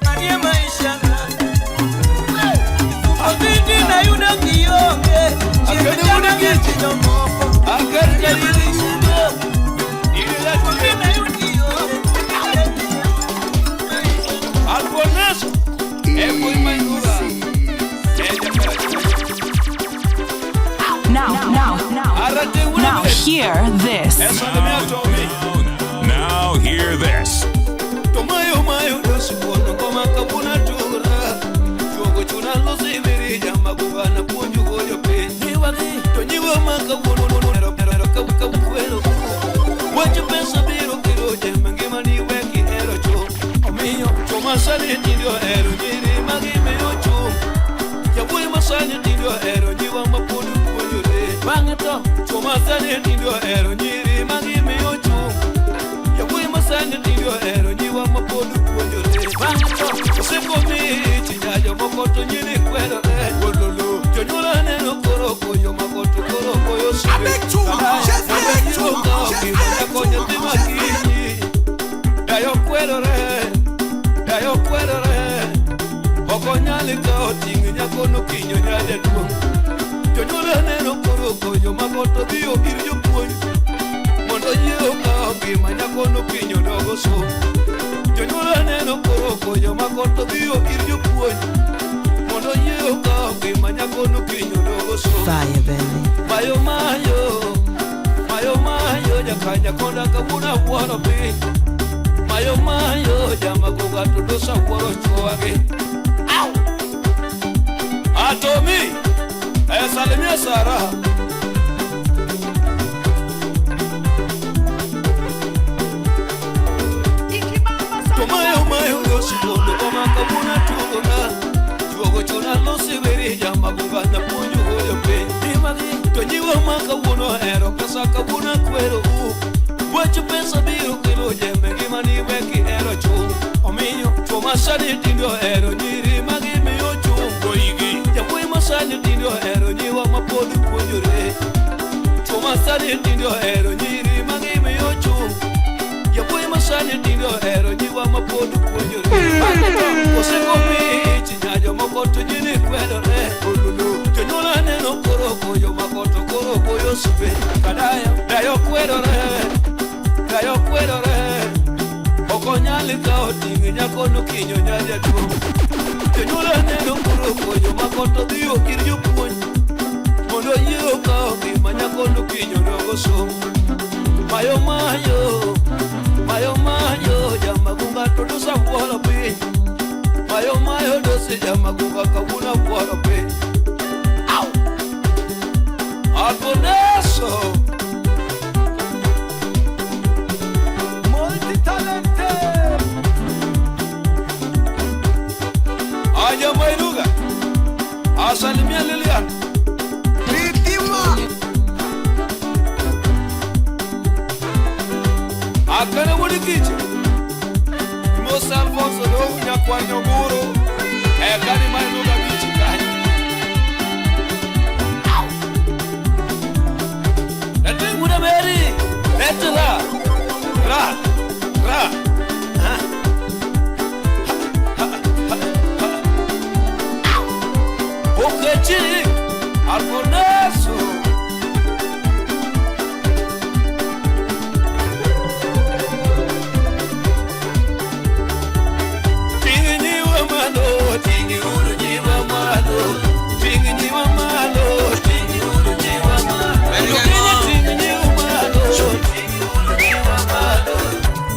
parie maisha na. Kisumu City nayudo kionge, chieng' chama nyathi jomoko, parie maisha na. Kisumu City nayudo kionge. Alfoneso e Now, now, now, now hear this. Now hear this. Tomayo mayo dosikono koma kabuna tura Chuogo chuna losi mirija magugana puonjo gojo piny To nyiwa makawuono ero ero kabukwelo Wacho pesa biro kiro jembe ngima ni weki ero cho Omiyo choma sani tindo ero nyiri magimiyo cho Jawuoyi masani tindo ero nyiwa mapod puonjore Bang'e to choma sani tindo ero nyiri magimiyo cho Jawuoyi masani tindo ero nyiwa mapod puonjore Bang'e to osekomi chinjajo jomoko to nyiri kwerore Wololo Jonyuol aneno koro koyo mako to koro koyo siwe Nyako nyathi makinyi Dayo kwerore Dayo kwerore Ok onyal kawo ting' nyako no kinyo nyajaduong' Jonyuol aneno koro koyo mako to dhiyo ir jopuonj Mondo yie okaw ngima nyako no kinyo dogo somo Jonyuol aneno koro koyo mako to dhiyo ir jopuonj Mondo yie okaw ngima nyako no kinyo dogo somo Fire, baby. Mayo mayo Mayo mayo jakanya konda kawuono awuoro piny Mayo mayo jamagoga to dosa wuoro chuogi Atomi salimia Sara To mayo mayo yosikondo koma kawuono tuogona Tuogo chona losi weri jamagoga na puonjo goyo piny To nyiwa ma kawuono hero pesa kawuono kwero u Wach pesa biro kelo jembe ngima ni wek ihero chung' Omiyo chwo masani tinde ohero nyiri ma gimiyo chung' Goigi Jawuoyi masani tinde ohero nyiwa mapod puonjore Chwo masani tinde ohero nyiri ma gimiyo chung' Jawuoyi masani tinde ohero nyiwa mapod puonjore Osekomi ich nya jomoko to nyiri kwerore Olulu Jonyuol aneno koro koyo mako to koro koyo siwe Kadayo dayo kwerore Dayo kwerore Ok onyal kawo ting' nyako no kinyo nyajaduong' Jonyuol aneno koro koyo mako to dhiyo ir jopuonj Mondo yie okaw ngima nyako no kinyo dogo somo Mayo mayo Mayo mayo jamagunga to dosa wuoro piny Mayo mayo dose jamagunga kawuono awuoro piny Au! Alboneso Multi-talented Aja Mairuga Asalimia Lilian Litima Akane wudikiche Musa Alfonso do nyakwar Nyogoro Ekani Mairuga bichi kanyo Eting'una Mary Etra Ra Ra Ha Ha Ha Ha Ha Okechi Alfonso Tingi malo, tingi uru nyiwa malo, tingi nyiwa malo, tingi uru nyiwa malo, tingi nyiwa malo, tingi uru nyiwa malo,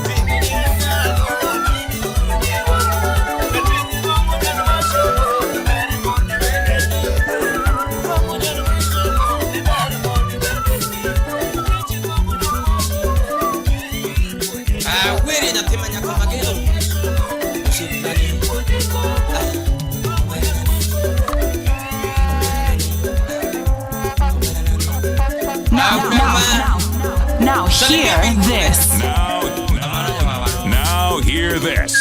tingi nyiwa malo, tingi uru nyiwa malo, tingi ngongo nyano masomo, beri mondi beri, ngongo nyano masomo, beri mondi beri, tingi ngongo nyano masomo. Ah, weri nyathi ma nyako mageno. Now hear this. Now hear this.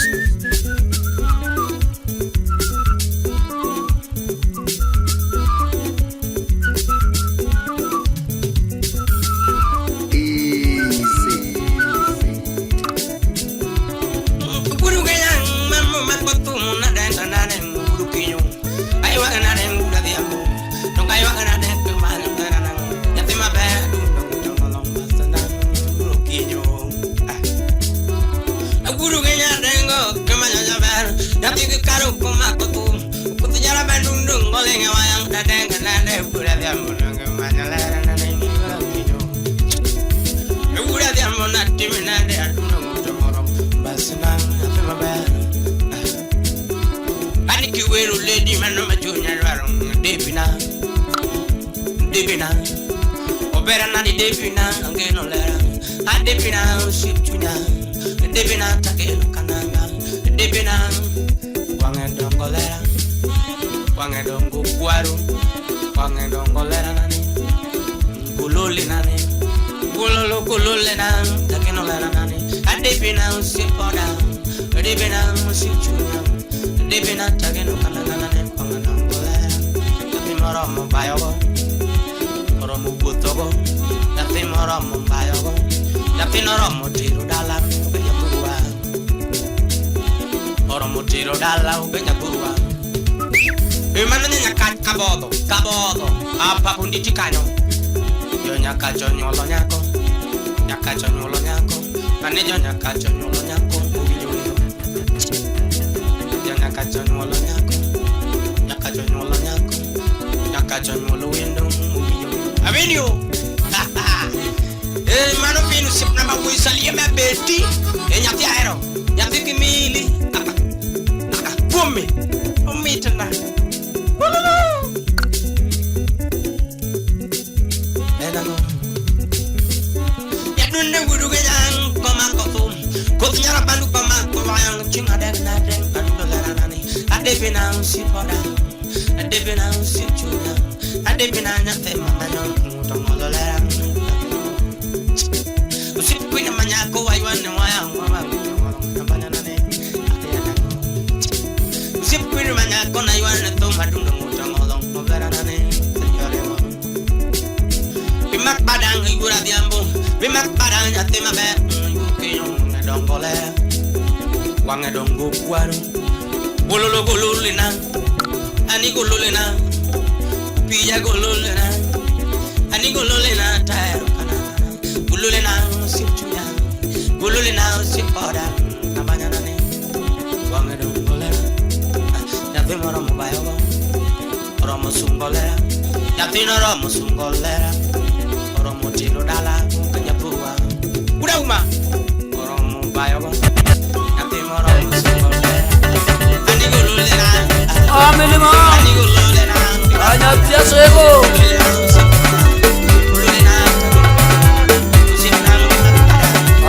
Adepina usipoda, adepina usichuna, adepina tageno kanana. moromo bayogo, oromo wuothogo, nyathi moromo bayogo, nyathi noromo tero dala ube nyathurwa, oromo tero dala ube nyathurwa. E mano nyakach kabodho, kabodho, apa punditi kanyo. Jo nyakach onyuolo nyako, nyakach onyuolo nyako, mane jo nyakach onyuolo nyako, owinjo winjo. Jo nyakach onyuolo nyako, nyakach onyuolo nyako, nyakach onyuolo wendo, owinjo winjo. Awinjo. Eh, mano pin osiepna ma wuoyi salie ma beti. Eh, nyathi ahero, nyathi kimili. Aka, aka, kuome, omitna. Yadunde wuruge yang komako thum koth nyara bandu komako wayang chinga deg na deng adundo lera nani adebina usipoda adebina usichunya adebina nyathe mama nyon muto ngolo lera usikwina manyako waywane wayang mama nambanya nane usikwina manyako na ywane thum adundo muto ngolo ngolo nani Bimak badang igura diambo, bimak badang nyathi maber, yukinyo ne dongo ler, wang'e dongo kwaro, gololo gololena, ani gololena, pija gololena, ani gololena taero kana, gololena osip chunya, gololena osip oda, nabanya nane, wang'e dongo ler, nyathi moromo bayogo, oromo sungo ler, nyathi noromo sungo ler. Oromo tero dala kanyathurwa urauma oromo bayogo nyathi moromo sungo ler ani gololena amelima ani gololena anyathi asego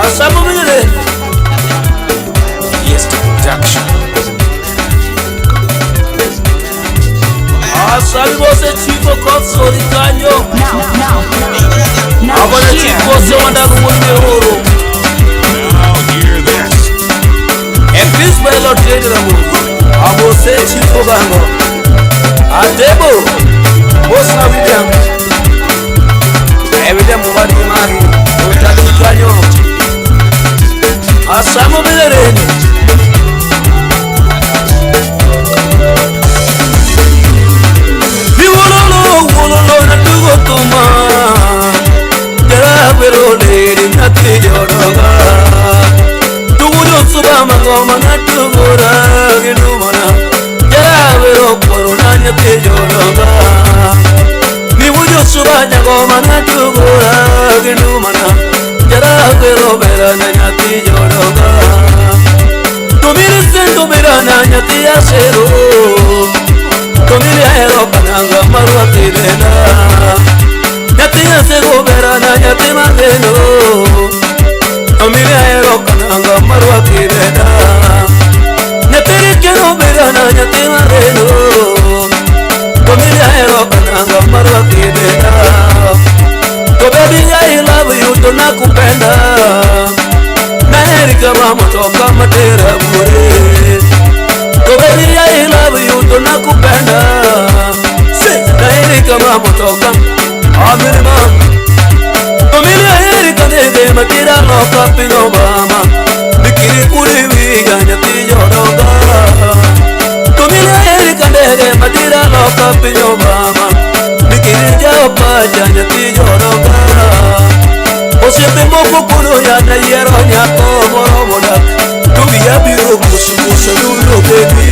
asamo mire. Yes, to production. Asali bose chifo kotso rikanyo. Now Abone hear chifo se this. wanda ruwonde horo. Now hear this. Ekris belo tedra mu. Abose chifo gango. Adebo. Bosa William. William mubadi mari. Otadu kanyo. Asamo belere. Wololo wololo na tugo tuma jara pero leri na ti joroga tugo suba mangoma na tugo ra ginu mana jara pero corona na ti joroga mi wujo suba jagoma na tugo ra ginu mana jara pero bera na ti joroga tu mire sento bera na ti asero Tomiri ahero kananga marwa tilena Nyati asego berana nyati mageno Tomiri ahero kananga marwa tilena Nyati rikeno berana nyati mageno Tomiri ahero kananga marwa tilena To baby I love you tunakupenda Naheri kama moto kama tera bure To baby I love you tunakupenda Naheri kama moto kama Amir mam Tomiri aheri kanege matira loka pino mama Nikiri kuri wiga nyati joroga Tomiri aheri kanege matira loka pino mama Nikiri jao paja nyati joroga Osiepe moko kuno ya na yiero nyako moro modak Tugia biro musu musu lulo baby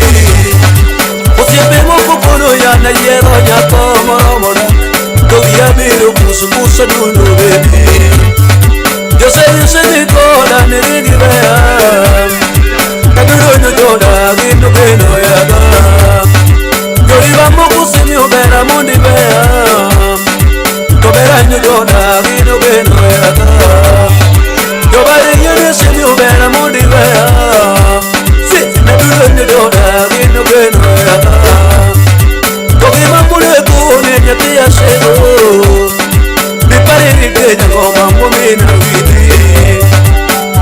Osiepe moko kuno ya na yiero nyako moro modak Tugia biro musu musu lulo baby Yo sé di kola nirigi bea Kabiro nyojoda gino gino yaga Yoriba moko sinyo bera mundi bea Tobera nyojoda gino gino yaga Yobare yene sinyo bera mundi bea Si nabiro nyojoda gino gino yaga Togima mule kune nyati asego Bipare rite nyangoma mumina witi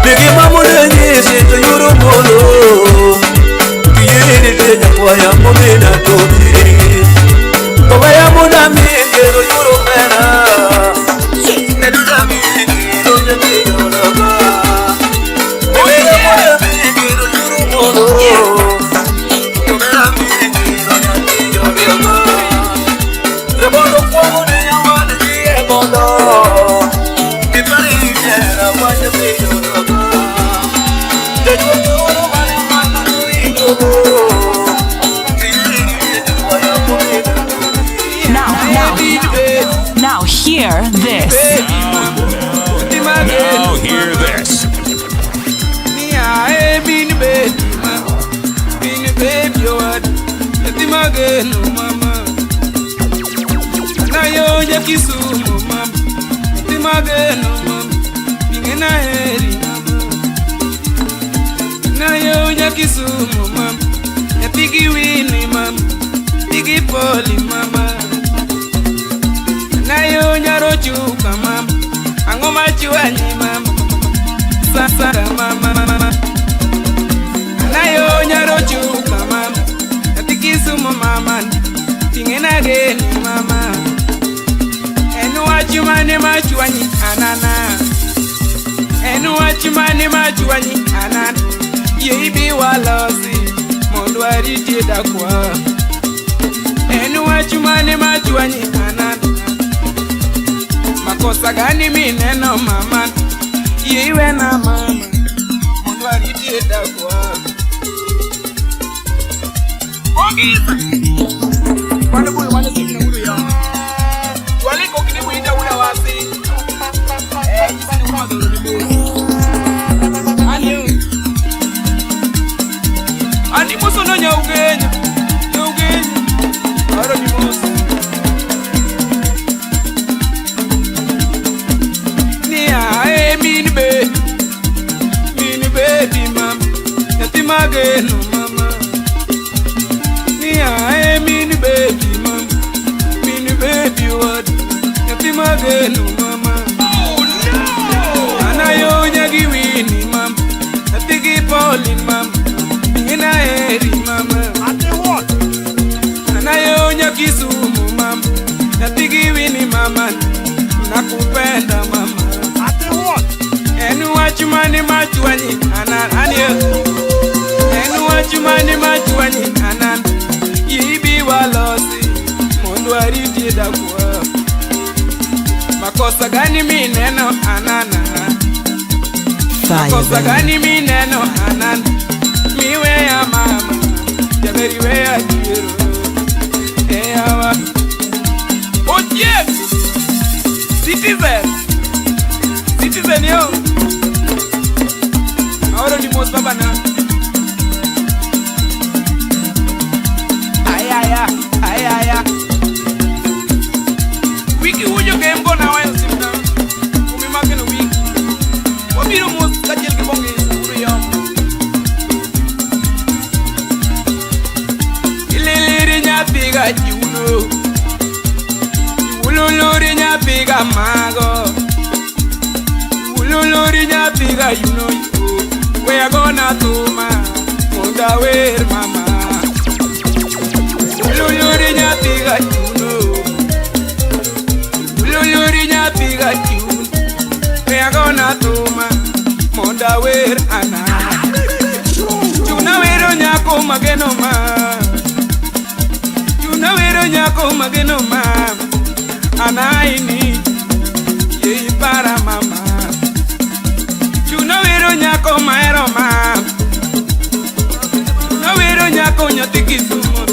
Bigima mule nyisi to yuru molo Kiyiri rite nyakwaya mumina tobi Tobaya muna mageno mama. Anayo nya Kisumu mama, nyathi mageno mama, ing'ena heri mama. Anayo nya Kisumu mama, nyathi gi Winnie mama, nyathi gi Polly mama. Anayo nyarochuka mama, ang'o machwanyi mama, sasa mama. Anayo nyarochuka mama, nyathi Kisumu mama, ting'ena geni mama. En wach mane machwanyi anana, en wach mane machwanyi anana. Yie ibi walosi mondo aritie dakwa. En wach mane machwanyi anana, makosa gani mineno mama, yie iwena mama mondo aritie dakwa. Ongeza Bwana buyo bwana sikina nguru ya Waliko kinibu ita ula wasi. Jisani kuma dhuru nibu. Ani Ani muso no nyaugenya nyaugenya Aro ni muso Ni ae mini be, mini baby mama, nyathi mageno mama. Ni ae mini baby mama, mini baby what, nyathi mageno mama. Oh no! Anayo nyagi Winnie mama, nyathi gi Pauline mama, ing'ena heri mama. Ate what? Anayo nya Kisumu mama, nyathi gi Winnie mama, nakupenda mama. Ate what? En wach mane machwanyi anan anie, en wach mane machwanyi anan. Ibi walosi mondo aritie dakwa. Makosa gani mineno anana, makosa gani mineno anana. Miweya mama, jaberi weya diero. Eyawa Ochieng Citizen, Citizen yo. Aoro ni mos baba na. Ayaya, ayaya. Wiki wujo gembo na wayo simna. Umi mageno wiki. Wabiro mos kachiel gi bongeza uru yomo. Ililiri nyathiga juno, Iwululuri nyathiga mago, Iwululuri nyathiga yuno yo. We agona thuma mondo awer mama. Iwululuri nyathiga juno, Iwululuri nyathiga juno. We agona thuma mondo awer ana. Chuna wero nyako mageno ma, chuna wero nyako mageno ma. Anaini ye ipara mama. Chuna wero nyako mahero ma, chuna wero nyako nyathi Kisumu.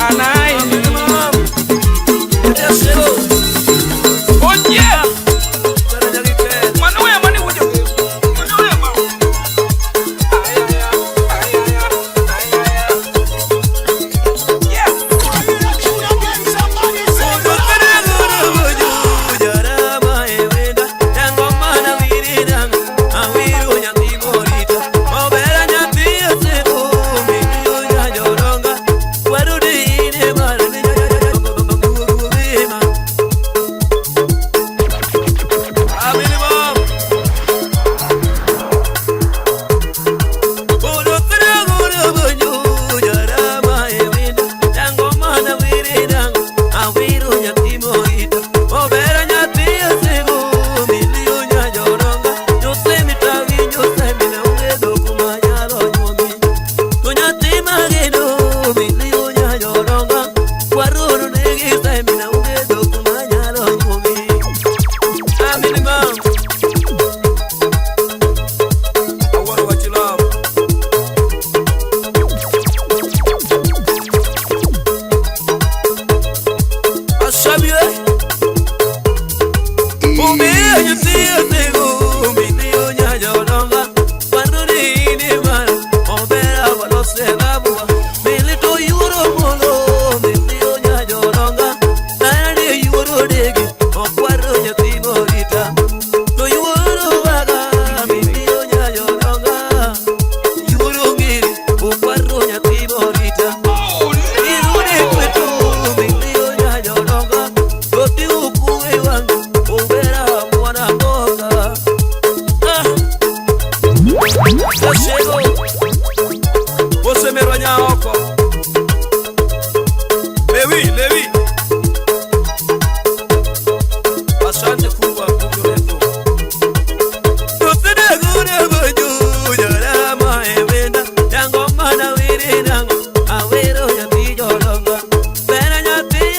Anaini Oye! Mano weya mane wujo. Mano weya ma. Ayaya, ayaya, ayaya. Yes! Obera,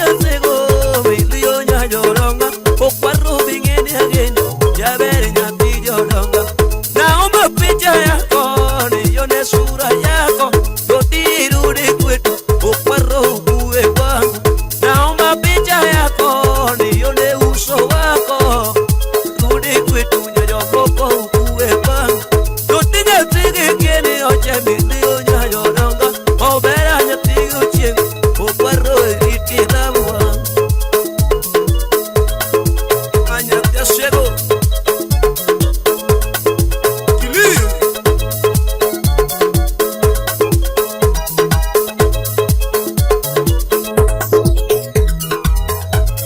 asego milio nyajoronga okwaro bingeni ageno jaber nyathi jodonga. Naomba picha yako nione sura yako totirudi kwetu okwaro uwe kwangu. Naomba picha yako nione uso wako rudi kwetu nyajomoko uwe kwangu. Totinyathigi kieni oche milio nyajodonga obera nyathi ochieng' okwaro eriti labwa. Anyathi asego Kilio.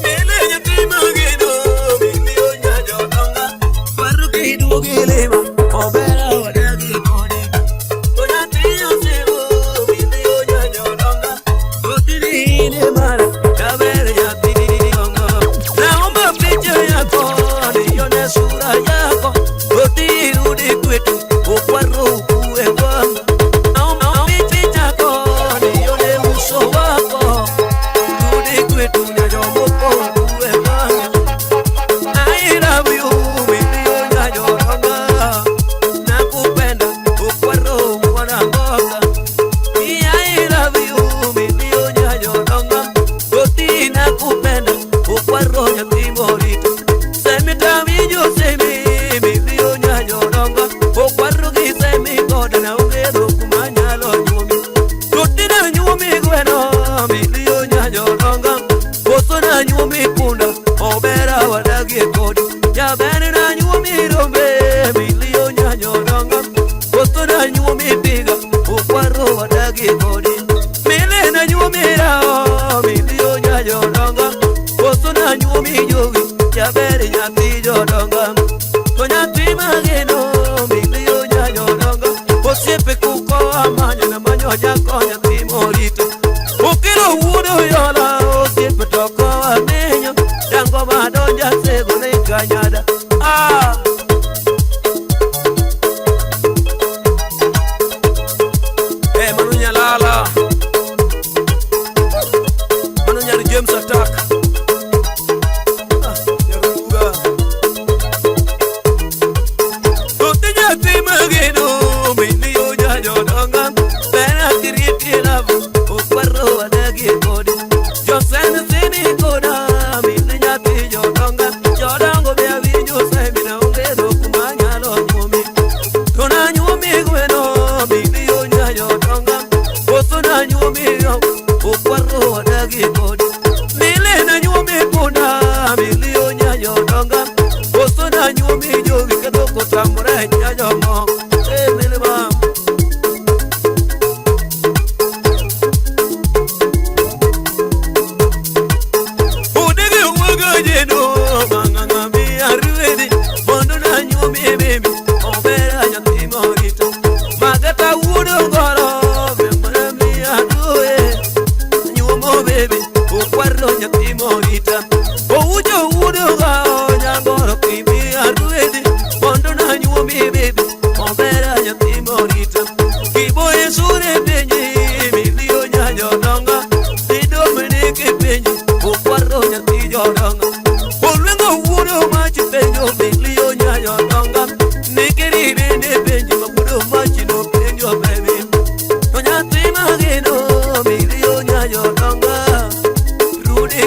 Mele nyathi mageno milio nyajodonga kwaro kiduogi lima obera wadagi kodi. To nyathi osego milio nyajodonga otirine mara jaber nyathi dongo. Naomba picha yako nione sura yako otirudi kwetu okwaro ukue kwangu. Naomba picha yako nione uso wako rudi kwetu nyajomoko ukue kwangu. I love you milio nyajodonga nakupenda okwaro mwanamboka. I love you milio nyajodonga oti nakupenda okwaro nyathi morito. Semi tawinjo semi milio nyajodonga okwaro gi semi koda naonge dhok manyalo nyuomi. Toti nanyuomi gweno milio nyajodonga koso nanyuomi punda obera wadagie kodi. Jaber nanyuomi rombe milio nyajodonga koso nanyuomi tiga okwaro wadagie kodi. Mile nanyuomi rao milio nyajodonga koso nanyuomi jowi jaber nyathi jodonga. To nyathi mageno milio nyajodonga osiepe kuko amanyo namanyo jako nyathi morito. Okelo wuod oyola osiepe to koa menyo jango madonja sego ne kanyada. Ah! Manu nyalala Manu nyar James attack. Ah, nyaruga. Tote nyathi mageno milio nyajodonga bera kiriti love okwaro wadagie kodi. Josen sini koda mili nyathi jodonga jodongo be awinjo semi naonge dhok manyalo nyuomi. To nanyuomi gweno milio nyajodonga koso nanyuomi yo okwaro wadagie kodi. Mile nanyuomi punda milio nyajodonga koso nanyuomi jowi ka dhok otamore nyajomo. Mile mam. Odege wuogo jeno mang'ang'a mi arwedhi mondo nanyuomi bebi obera nyathi morito. Magata wuod ongoro bemore mi aduoye nyuomo bebi okwaro nyathi morita. Oujo wuod ogao nyangoro kimi arwedhi mondo nanyuomi bebi obera nyathi morita. Kiboye sure penji milio nyajodonga idomene penji okwaro nyathi jodonga. Olwengo wuod mach penjo milio nyajodonga nikeri bende penji ma wuod mach no penjo bebi. To nyathi mageno milio nyajodonga rudi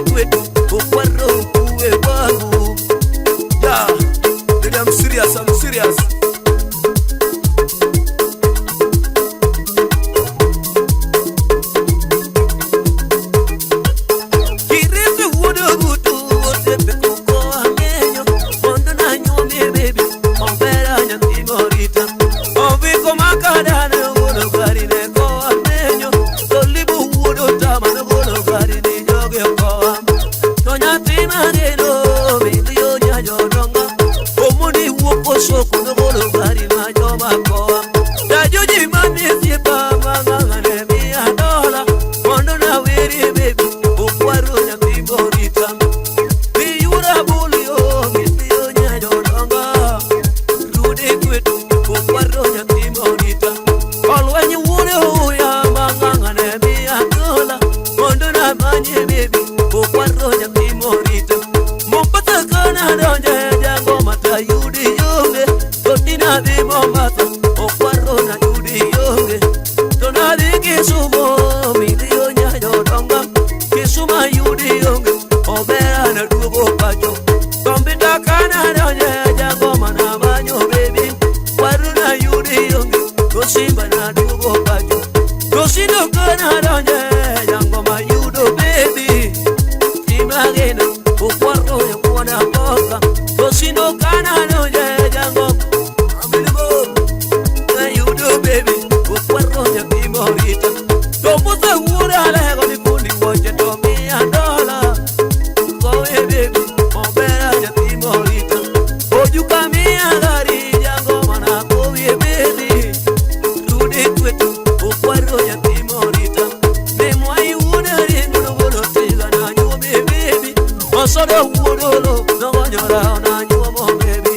Sodo wuodolo nogonyora onanyuomo bebi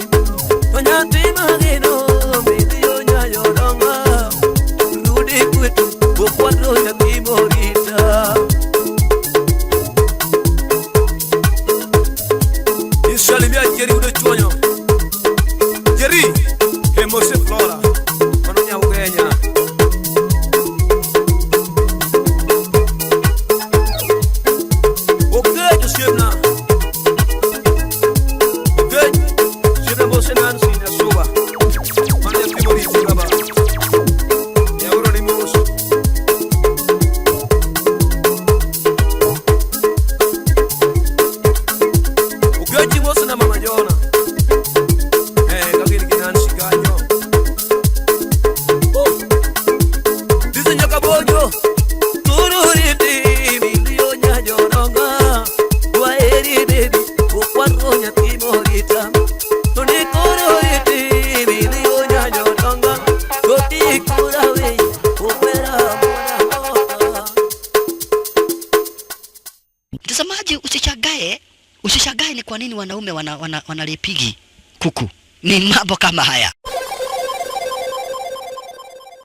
To nyathi mageno midhiyo nyayodonga Rudi kwetu okwadro nyathi morita Isalimia Jerry udo chuonyo Jerry Hemose Flora mano nyaugenya Okech osiepna Okech osiepna mose Nancy Nyasuba mano nyathi moriti baba Yaoro ni mos Okechi mose na mama Jona kagin gi Nancy kanyo Oh Dizi nyaka bojo Tururiti milio nyajoronga Waeri baby okwadro nyathi morita Toni kururiti milio nyajoronga Toti kurawe okwera mona Mtazamaji, usishagae, usishagae ni kwa nini wanaume wanalipigi kuku. Ni mambo kama haya.